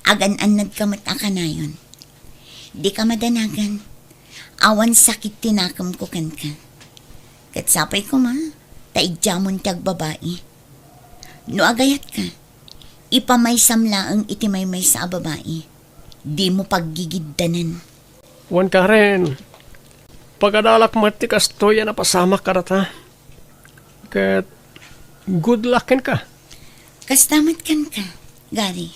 agan-annadka met a kanayon. Dika madanagan. Awan sakit ti nakemko kenka. Ket sapay koma, ta idiamon ti agbabai. No agayatka, Ipamaysam laeng iti maymaysa a babai. Dimo paggigiddanen. Wen, Karen, pagadalak met ti kastoy a napasamak kadata. Ket good luck kenka. Kasta met kenka, Gary.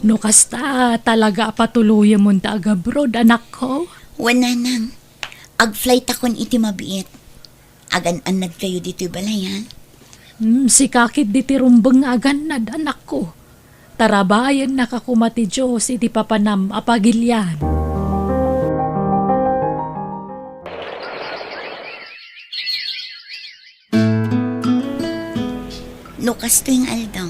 No kasta, talaga a patuloyemon ta agabroad, anakko? Wen, nanang. Ag-flight akon iti mabiit. Agan-annadkayo ditoy balay, ha? Hmm, sika ketdi ti rumbeng nga agannad, anakko. Tarabayennaka koma ti Dios iti papanam a pagilian. No kastoy nga aldaw,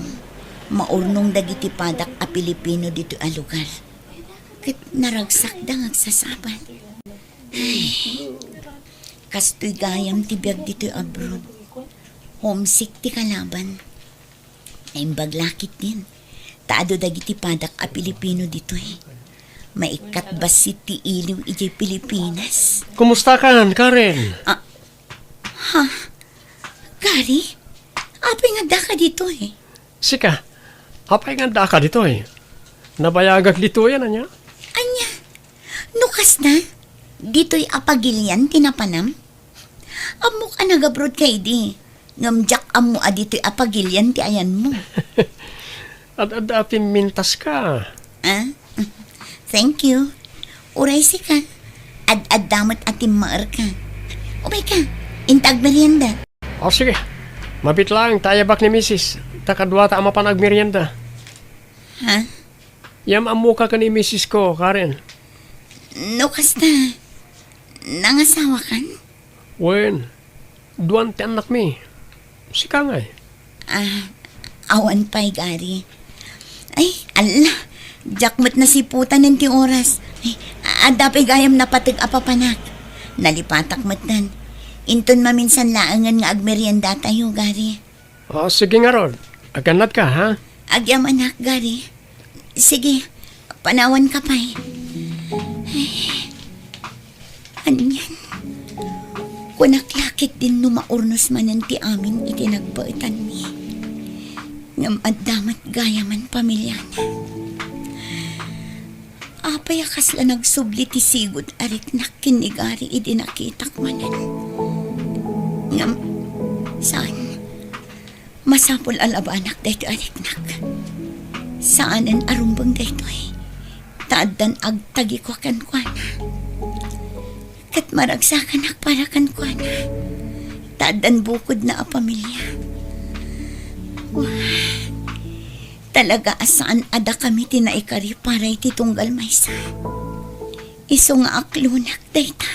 maurnong dagiti padak a Pilipino ditoy a lugar. Ket naragsakda nga agsasabat. Ay, kastoy gayam ti biag ditoy abroad. Homesick ti kalaban. Naimbag la ketdin, ta adu dagiti padak a Pilipino ditoy. Maikkat bassit ti iliw idiay Pilipinas. Kumustakan, Karen? Ah, ha? Gary? Apay nga addaka ditoy? Sika, apay nga addaka ditoy? Nabayagak ditoy, ania? Ania? No kasta, ditoy a pagilian ti napanam? Ammok a nagabroad ka idi, ngem diak ammo a ditoy a pagilian ti ayanmo. Ad-adda a pimmintaska. Ah? Thank you. Uray sika, ad-adda met a timmaerka. Umayka, inta agmerienda. O, sige. Mabiit laeng ta ayabak ni misis, ta kaduata a mapan agmerienda. Ha? Yam-ammoka ken ni misisko, Karen. No kasta, nangasawakan? Wen, duan ti annakmi. Sika ngay? Ah, awan pay, Gary. Ay, alla, diak met nasiputanen ti oras. Ay, adda pay gayam napateg a papanak. Nalipatak metten. Inton maminsan laengen nga agmeriendatayo, Gary. O, sige ngarud. Agannadka, ha? Agyamanak, Gary. Sige, panawanka pay. Ay, anian? Kunak la ketdin no maurnos manen ti amin iti nagbaetanmi. Ngem adda met gayamen pamiliana. Apay a kasla nagsubli ti sigud a riknak ken ni Gary idi nakitak manen? Ngem, saan. Masapul a labanak daytoy a riknak. Saanen a rumbeng daytoy. Ta addan agtagiko kenkuana. Ket maragsakanak para kenkuana. Ta addan bukodna a pamilia. Wa, talaga a saan a dakami ti naikari para iti tunggal maysa. Isu nga aklonak dayta.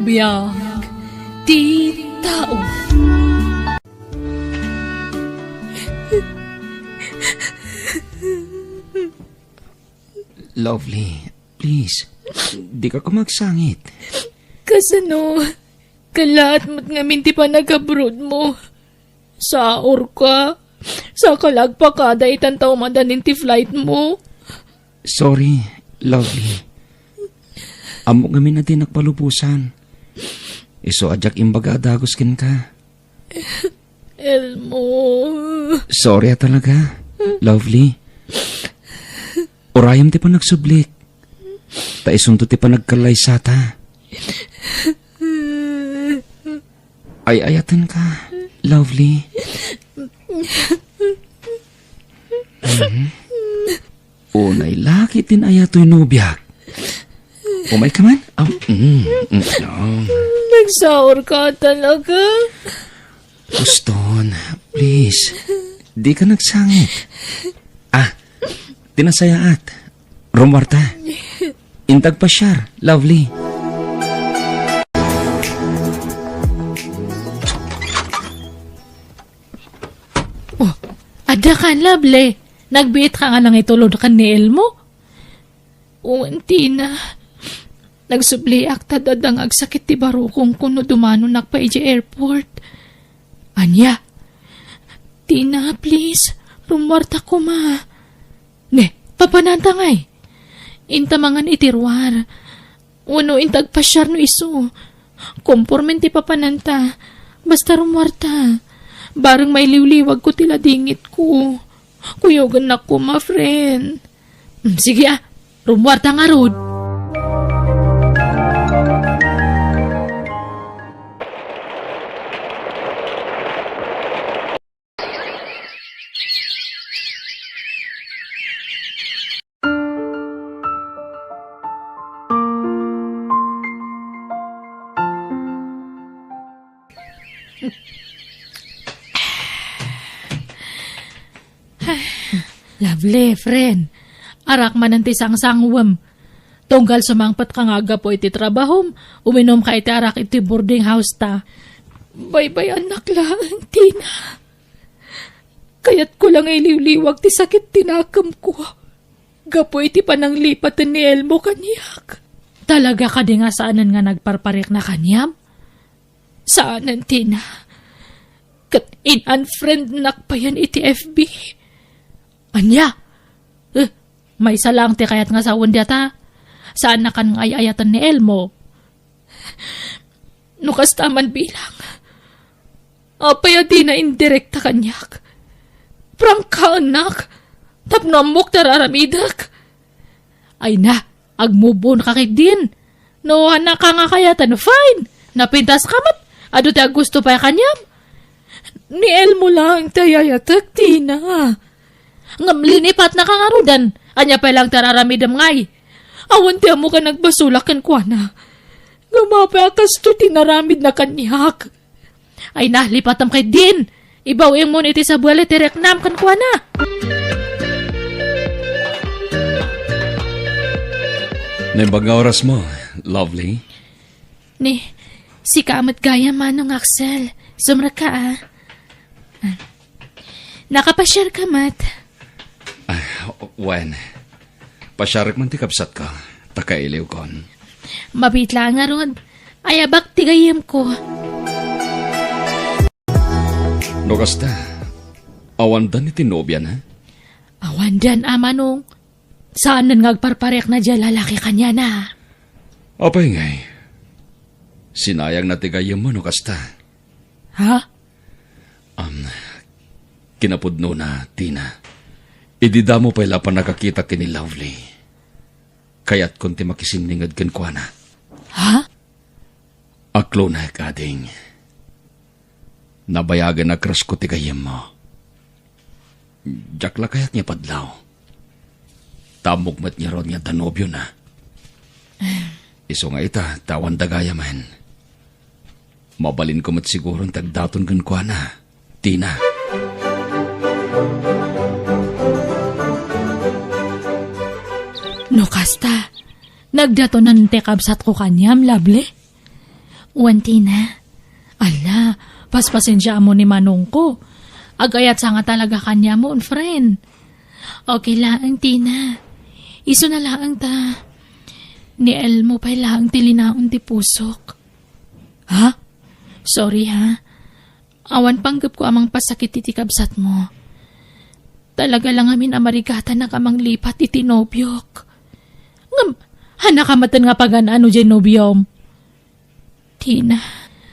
Biag ti tao. Lovely, please, dika koma agsangit. Kasano? Kalaat met ngamin ti panagabroad mo. Saurka. Saka la agpakada itan ta umadanin ti flight mo. Sorry, Lovely. Ammok ngamin a dinak palubosan. Isu a diak imbaga a dagus kenka. Elmo. Sorry a talaga, Lovely. Urayem ti panagsublik. Ta isunto ti panagkallaysata. Ay-ayatenka, Lovely. Mhm. Unay la ketdin ayatoy nobiak. Umayka man? Am, mm, mm, mm. Nagsaurka talaga. Uston, please. Dika nagsangit. Ah, ti nasayaat. Rummuarta. Inta agpasiar, Lovely. Oh, adda kan, Lovely. Nagbiitka nga nangitulod ken ni Elmo? Wen, Tina. Nagsubliak ta adda nga agsakit ti barukongko no dumanonak pay idiay airport. Ania? Tina, please, rummuarta koma. Ne, papananta ngay? Inta mangan iti ruar. Wenno inta agpasiar no isu. Kompormen ti papananta. Basta rummuarta. Bareng mailiwliwagko ti ladingitko. Kuyogennak koma, friend. Mm, sige a, rummuarta ngarud. Lovely, friend. Arak manen ti sangsangwem. Tunggal sumangpetka nga aggapu iti trabahom, uminumka iti arak iti boarding house ta. Baybay-annak laeng, Tina. Kayatko la nga iliwliwag ti sakit ti nakemko gapu iti pananglipaten ni Elmo kaniak. Talaga kadi nga saanen nga nagparparikna kaniam? Saanen, Tina. Ket in-unfriendnak payen iti F B. Ania? Eh, maysa laeng ti kayat nga sawen diata. Saannakan nga ay-ayaten ni Elmo. No kasta man bilang, apay a dina indirekta kaniak? Prangkaennak tapno ammok ti ar-aramidek. Ay na, agmove on ka ketdin. No, annaka nga kayaten, fine. Napintaska met. Adu ti aggusto pay kaniam. Ni Elmo laeng ti ay-ayatek, Tina. Ngem linipatnaka ngaruden. Ania pay laeng ti ar-aramidem ngay? Awan ti ammok a nagbasolak kenkuana. Ngem apay a kastoy ti inaramidna kaniak? Ay na, lipatem ketdin. Ibawimmon iti sabali ti riknam kenkuana. Naimbag nga orasmo, Lovely. Ni, sika met gayam, Manong Axel. Sumrekka a. Ah. Nakapasiarka met? Ah, wen. Pasiarek man ti kabsatko, ta kailiwkon. Mabiit laeng ngarud. Ayabak ti gayyemko. No kasta, awandan iti nobiana? Awandan a, Manong. Saanen nga agparparikna diay lalaki kaniana. Apay ngay? Sinayangna ti gayyemmo no kasta. Ha? Am, kinapudnona, Tina. Idi damo pay la a pannakakita ken ni Lovely, kayatkon ti makisinninged kenkuana. Ha? Aklonek, ading. Nabayagen a crush ko ti gayyemmo. Diak la kayat nga ipadlaw. Ta ammok met ngarud nga adda nobiona. Isu nga ita, ta awan da gayamen. Mabalinko met siguron ti agdaton kenkuana, Tina. No kasta, nagdatonan ti kabsatko kaniam, Lovely? Wen, Tina. Ala, paspasensiaam ni manongko. Agayatsa nga talaga kaniamon, friend. Okay laeng, Tina. Isuna laeng ta. Ni Elmo pay laeng ti linaon ti pusok. Ha? Sorry, ha. Awan panggepko a mangpasakit iti kabsatmo. Talaga la ngamin a marigatanak a manglipat iti nobiok. Ngem, hanaka metten nga pagan-ano diay nobiom? Tina,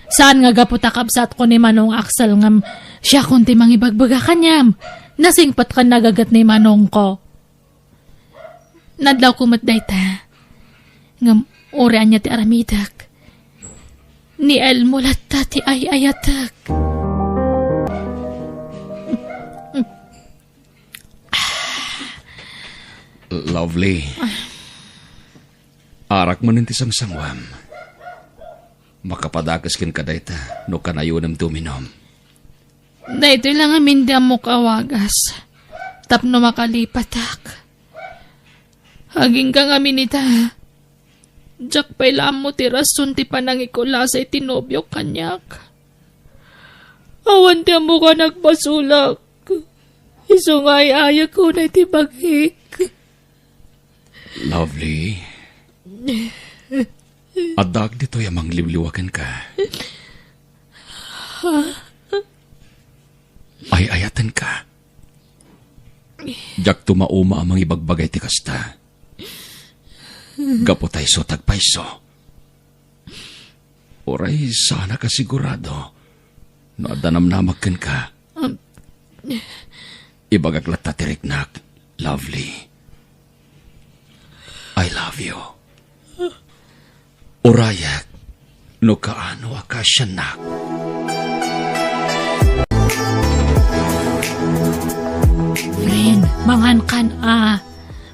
saan nga gapu ta kabsatko ni Manong Axel ngem siakon ti mangibagbaga kaniam. Nasingpet ken nagaget ni manongko. Nadlawko met dayta. Ngem uray ania ti aramidek, ni Elmo latta ti ay-ayatek. Lovely. Arak manen ti sangsanguam. Makapadakes kenka dayta no kanayonem ti uminum. Daytoy la ngamin ti ammok a wagas tapno makalipatak. Agingga ngamin ita. Diak pay la ammo ti rason ti panangikulasay ti nobiok kaniak. Awan ti ammok a nagbasolak. Isu nga ay-ayek unay ti bagik. Lovely. Addaak ditoy a mangliwliwa kenka. Ha? Ay-ayaten Diak tumauma a mangibagbagay ti kasta. Gapu ta isu ti agpayso. Uray saanak a sigurado no adda namnamak kenka. Um. Ibagak latta ti riknak, Lovely. I love you. Urayek no kaano a kaasiannak. Friend, mangankan a.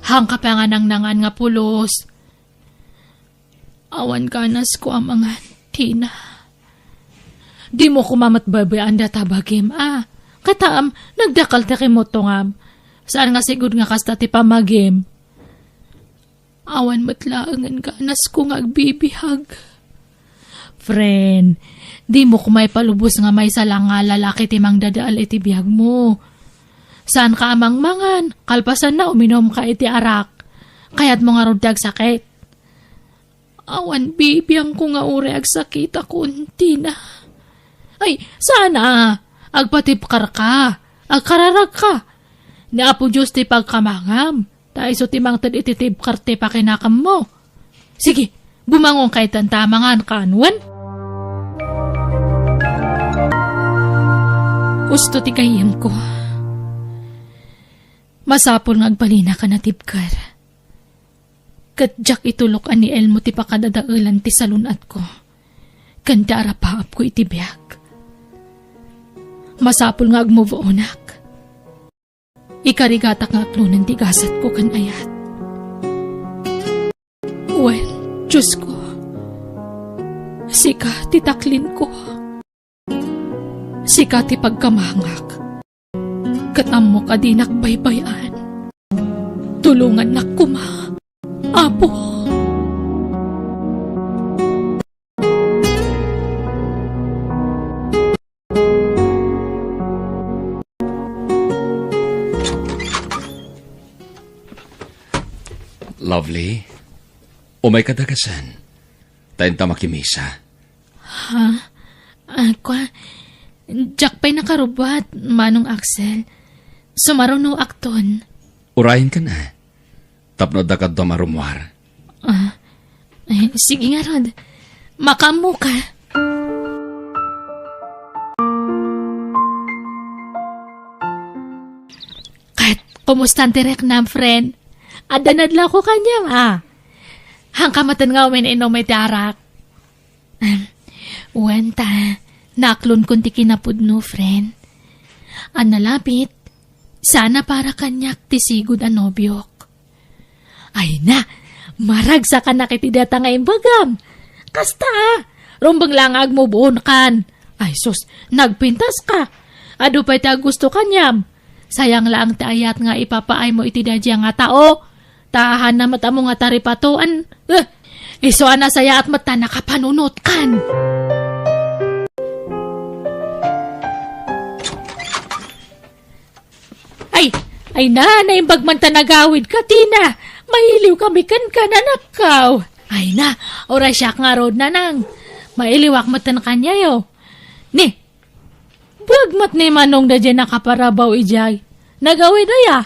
Haanka pay a nangnangan nga pulos. Awan ganasko a mangan, Tina. Dimo koma met baybay-an dayta bagim, a. Ket, am, nagdakkel ti kimuttongam. Saan nga sigud nga kasta ti pamagim. Awan met laengen ganasko nga agbibiag. Friend, dimo koma ipalubos nga maysa la nga lalaki ti mangdadael iti biagmo. Saanka a mangmangan, kalpasanna uminumka iti arak. Kayatmo ngarud ti agsakit. Awan bibiangko nga uray agsakitakon, Tina. Ay, saan a. Agpatibkarka. Agkararagka. Ni Apo Dios ti pagkamangam. Ta isu ti mangted iti tibker ti pakinakemmo. Sige, bumangonka itan ta manganka wen. Usto ti gayyemko. Masapul nga agbalinaka a natibker. Ket diak itulok a ni Elmo ti pakadadaelan ti salun-atko ken ti arapaapko iti biag. Masapul nga agmove onak. Ikarigatak nga aklonen ti gasatko ken ayat. Wen, Diosko, sika ti taklinko. Sika ti pagkamangak. Ket ammok a dinak baybay-an. Tulongannak koma, Apo. Lovely, umayka dagasen. Ta inta makimisa. Ha? Ah, kua, diak pay nakarubbuat, Manong Axel. Sumarunoakton. Urayenkan a. Tapno adda kaduam a rummuar. Ah, eh, sige ngarud. Makaammoka. Ket, kumustan ti riknam, friend? Adda nadlawko kaniam, a. Haanka metten nga umin-inum iti arak. Ahem. Wen ta, naaklonkon ti kinapudno, friend. A nalabit, saan a para kaniak ti sigud a nobiok. Ay na, maragsakanak iti dayta nga imbagam. Kasta, a, rumbeng la nga agmove on kan. Ay sus, nagpintaska. Adu pay ti agusto kaniam. Sayang laeng ti ayat nga ipapaaymo iti daydiay nga tao. Ta haanna met ammo nga taripatoan. Eh, isu a nasayaat met ta nakapanunotkan. Ay, ay na, naimbag man ta nagawidka, Tina. Mailiwkami kenka, anakko. Ay na, uray siak ngarud, nanang. Mailiwak metten kaniayo. Ni, biag met ni Manong daydiay nakaparabaw idiay. Nagawid aya?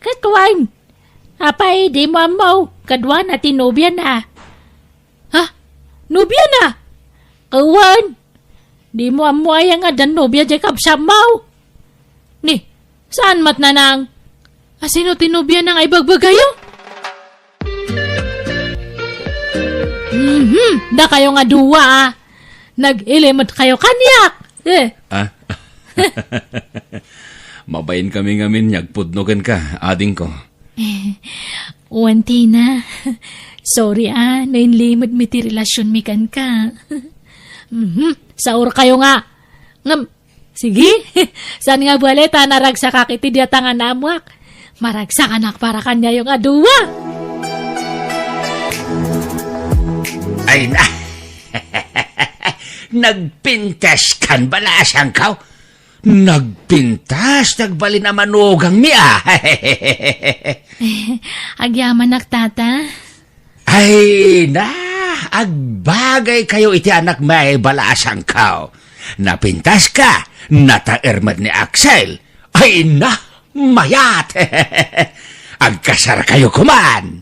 Ket wen, apay, dimo ammo, kaduana ti nobiana. Ha? Nobiana? Ket wen, dimo ammo aya nga addan nobia diay kabsatmo? Ni, saan met, nanang? A sino ti nobiana nga ibagbagayo? Mhm, dakayo nga dua, a. Nag-ili met kayo kaniak. Eh. Ah? Mabain kami ngamin nga agpudno kenka, adingko. Wen, Tina. Sorry, a, no inlimedmi ti relasionmi kenka. Mhm, saurkayo nga. Ngem, sige. Saan nga bale ta naragsakak iti dayta nga naammoak. Maragsakanak para kaniayo nga dua. Ay na. Nagpintaskan bala a sangkaw. Nagpintas, nagbalin a manugangmi, a. Agyamanak, tata. Ay na, agbagaykayo iti anakmi a bala a sangkaw. Napintaska, nataer met ni Axel. Ay na! Mayat! Agkasarkayo koman!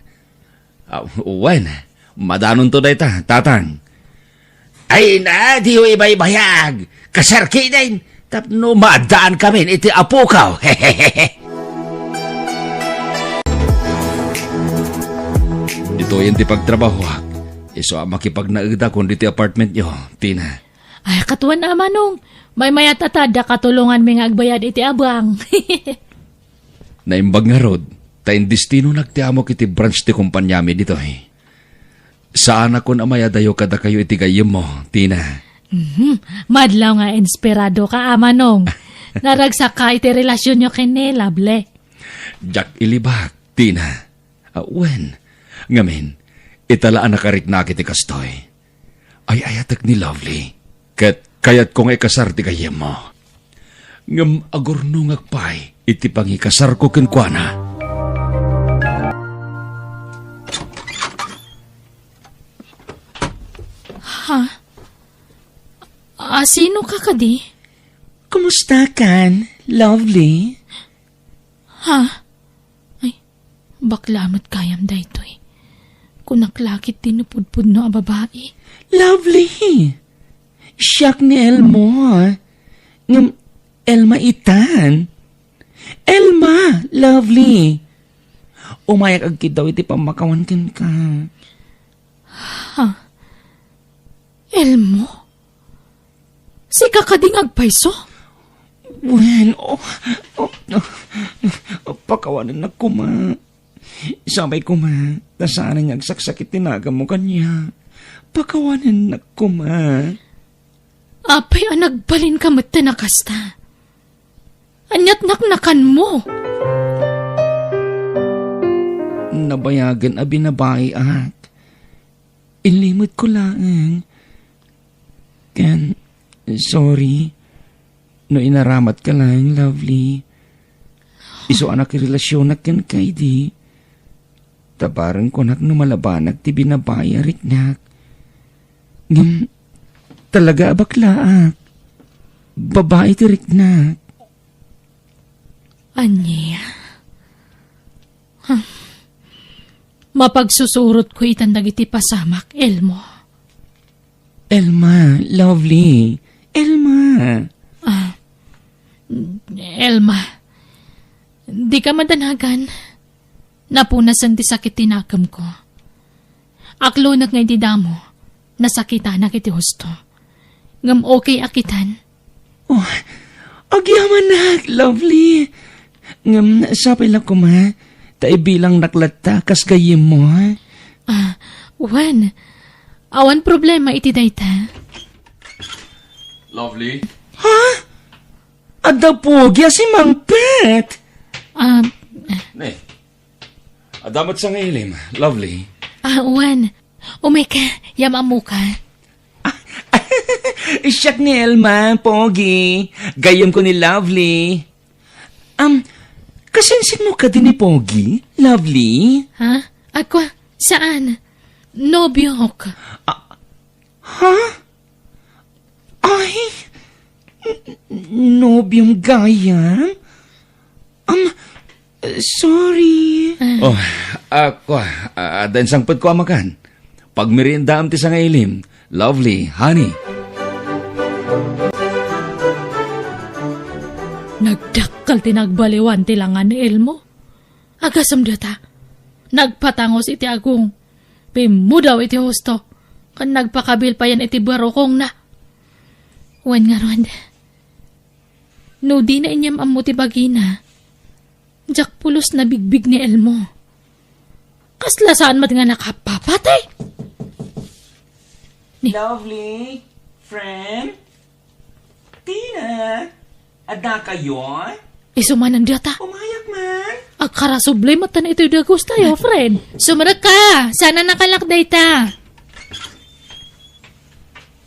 Ah, wen, madanonto dayta, Tatang. Ay na, diyo ibaybayag. Kasarkiden, tapno maaddaankamin iti apokaw. Ditoyen ti pagtrabahoak. Isu a makipagnaedakon ditoy apartmentyo, Tina. Ay, katuan a, Manong. Maymayat a ta adda katulonganmi nga agbayad iti abang. Naimbag ngarud, ta indestinonak ti amok iti branch ti kompaniami ditoy. Saanakon a mayadayo kadakayo iti gayyemmo, Tina. Mhm. Madlaw nga inspiradoka, a, Manong. Naragsakka iti relasionyo ken ni Lovely. Diak ilibak, Tina. Ah, wen, ngamin, ita la a nakariknak iti kastoy. Ay-ayatek ni Lovely, ket kayatko nga ikasar ti gayyemmo. Ngem agurnongak pay iti pangikasarko kenkuana. Ha? A, sinoka kadi? Kumustakan, Lovely? Ha? Ay, bakla met gayam daytoy. Kunak la ket ti napudpudno a babai. Lovely! Siak ni Elmo. Ngem Elma itan. Elma, Lovely. Umayak agkiddaw iti pammakawan kenka. Ha? Elmo? Sika kadi nga agpayso? Wen, oh, oh, oh, pakawanennak koma. Sapay koma, ta saanen nga agsaksakit ti naganmo kaniak. Pakawanennak koma. Apay a nagbalinka met ti nakasta? Ania't naknakanmo? Nabayagen a binabaiak. Inlimetko laeng. Ken, sorry no inaramatka laeng, Lovely. Isu a nakirelasionak kenka idi. Ta bareng kunak no malabanak ti binabai a riknak. Ngem talaga a baklaak. Babai ti riknak. Ania? Huh. Mapagsusurotko itan dagiti pasamak, Elmo. Elma, Lovely. Elma. Ah, Elma, dika madanagan. Napunasen ti sakit ti nakemko. Aklonek nga iti damo, nasakitanak iti husto. Ngem okay a kitan. Oh, agyamanak, Lovely. Ngem sapay la koma, ta ibilangnak latta kas gayyemmo. Ah, wen, awan problema iti dayta. Lovely? Ha? Adda Pogi a simangpet? Ah, Ne, adda met sangailim, Lovely. Ah, wen. Umay ka, yam-ammoka. Siak ni Elma, Pogi. Gayyemko ni Lovely. Um, kasinsinmo kadi ni Pogi, Lovely? Ha? Ako, saan? Nobiok. Ah, ha? Ay, n-, nobiom gayam? Um, sorry. Oh, ah, kua, ah, adda insangpetko a makan. Pagmeriendaam ti sangailim. Lovely, honey. Nagdakkel ti nagbaliwan ti langa ni Elmo. Agasem data, nagpatangos iti agong, pimmudaw iti husto, ken nagpakabil payen iti barukongna. Wen ngarud, no dina inyam-ammo ti bagina, diak pulos nabigbig ni Elmo. Kasla saan met nga nakapapatay. Ni- Lovely, friend, Tina, adda kayo? Isu manen data. Umayak man. Agkarasubli met iti dagus tayo, friend. Sumrek ka, sana nakalak dayta.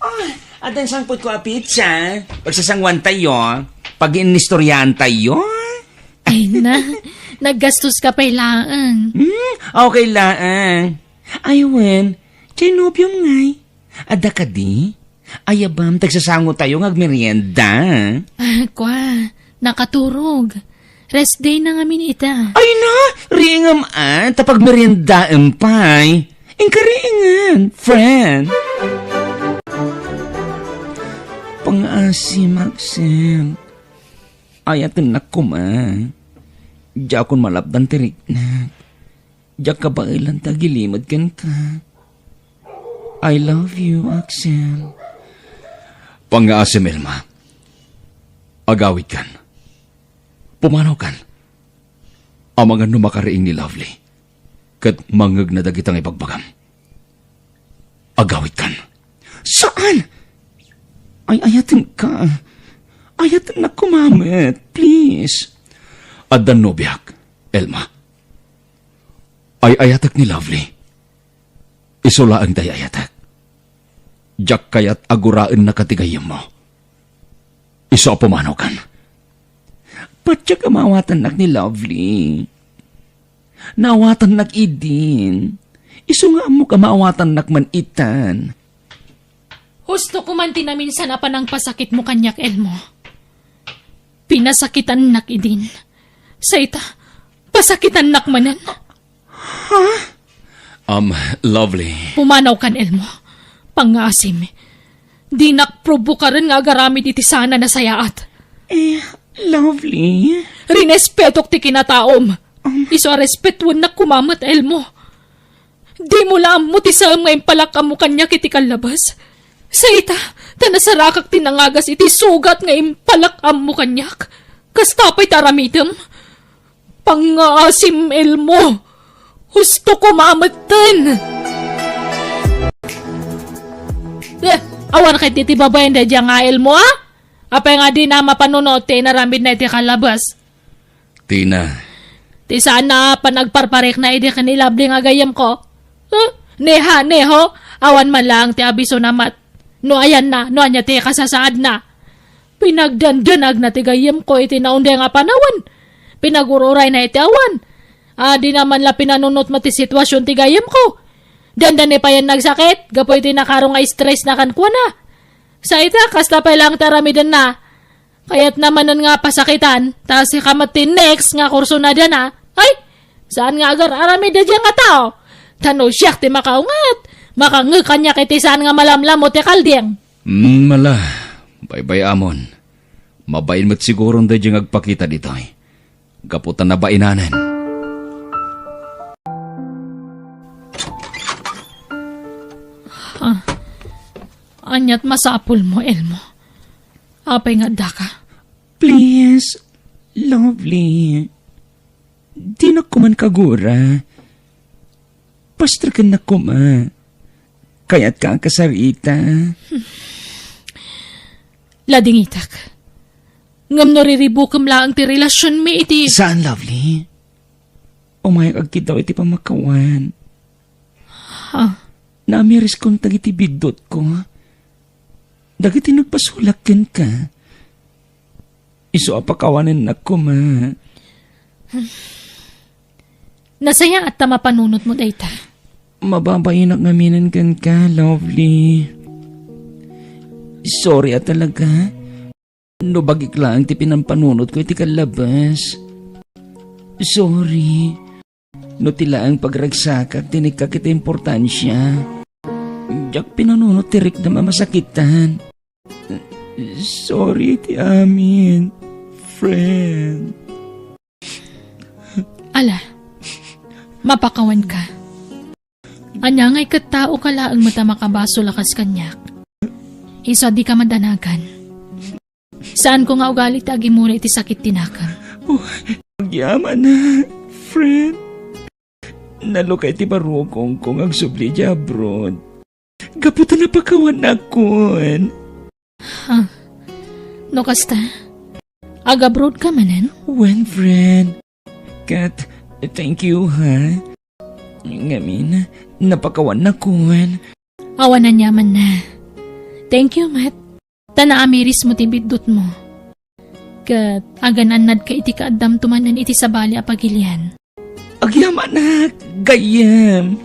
Oh, adda insangpetko a pizza. Pagsasanguan tayo, pag-inistoryahan tayo. Ay na, naggastos ka pay laeng. Hmm, okay laeng. Ay, wen, diay nobiom ngay. Adda kadi? Ayabam, tagsasango tayo nga agmerienda. Ah, kwa, nakaturog. Rest day na ngamin ita. Ay na! Riingem, a, ta pagmeriendaem pay. Inka riingen, friend. Pangngaasim, Axel. Ayatennak koma. Diakon malapdan ti riknak. Diak kabaelan ta agilimed kenka. I love you, Axel. Pangngaasim, Elma. Agawidkan. Pumanawkan. Amangan no makariing ni Lovely ket mangngegna dagita nga ibagbagam. Agawidkan. Saan? Ay-ayatenka. Ayatennak koma met, please. Addan nobiak, Elma. Ay-ayatek ni Lovely. Isu laeng ti ay-ayatek. Diak kayat a guraennaka ti gayyemmo. Isu a pumanawkan. Patiek a maawatannak ni Lovely. Naawatannak idin. Isu nga ammok a maawatannak man itan. Husto ko man ti naminsan a panangpasakitmo kaniak, Elmo. Pinasakitannak idin. Sa ita, pasakitannak manen. Ha? Um, Lovely. Pumanawkan, Elmo. Pangngaasim. Dinak probokaren nga agaramid iti saan a nasayaat. Eh, Lovely? Rinespetok ti kinataom. Um. Isu a respetuennak koma met, Elmo. Dimo la ammo ti saem nga impalak-ammo kaniak iti kallabas. Sa ita, ta nasarakak ti nangagas iti sugat nga impalak-ammo kaniak. Kasta pay ti aramidem. Pangngaasim, Elmo. Husto koma metten. Eh, awan ket iti babaen daydiay nga Elmo, a? Apay nga dina mapanunot ti inaramidna iti kallabas? Tina. Ti saan a panagparparikna idi ken ni Lovely nga gayyemko? Huh? Neha, neho, awan man laeng ti abisona met. No ayanna, no ania ti kasasaadna. Pinagdandanagna ti gayyemko iti naunday nga panawen. Pinag-ur-urayna iti awan. A, dina man la pinanunot met ti situasion ti gayyemko. Dandani payen nagsakit, gapu iti nakaro nga stressna kenkuana. Sa ita, kasta pay laeng ti aramidenna. Kayatna manen nga pasakitan, ta sika met ti next nga kursunadana. Ay, saan nga agar-aramid daydiay nga tao? Ta no siak ti makaunget, makangngeg kaniak iti saan nga malamlammo ti kalding. Mm, ala, baybay-amon. Mabain met siguron daydiay nga agpakita ditoy. Gapu ta nabainanen. Ah, aniat masapulmo, Elmo? Apay nga addaka? Please, Lovely. Dinak koman kagura. Pastrekennak koma. Kayatka a kasarita. Ladingitak. Ngem no riribukem laeng ti relasionmi iti... Saan, Lovely? Umayak agkiddaw iti pamakawan. Ha? Naamiriskon dagiti biddutko. Dagiti nagpasulak kenka. Isu a pakawanennak koma. Nasayaat ta mapanunotmo dayta. Mababainak ngaminen kenka, Lovely. Sorry a talaga. No bagik laeng ti pinampanunotko iti kallabas. Sorry. No ti laeng pagragsakak ti inekkak iti importansia. Diak pinanunot ti riknam a masakitan. Sorry iti amin, friend. Ala, mapakawanka. Ania ngay ket taoka laeng met a makabasol a kas kaniak? Isu a dika madanagan. Saanko nga ugali ti agimula iti sakit ti nakem. Oh, agyamanak, friend. Nalukay ti barukongko nga agsubli idiay abroad. Gapu ta napakawannakon. Ha? No kasta, agabroadka manen? Wen, friend. Ket, thank you, ha? Ngamin, napakawannakon. Awan aniamanna. Thank you, met. Ta naamirismo ti biddutmo. Ket agan-annadka iti kaaddamto manen iti sabali a pagilian. Agyamanak, gayyem.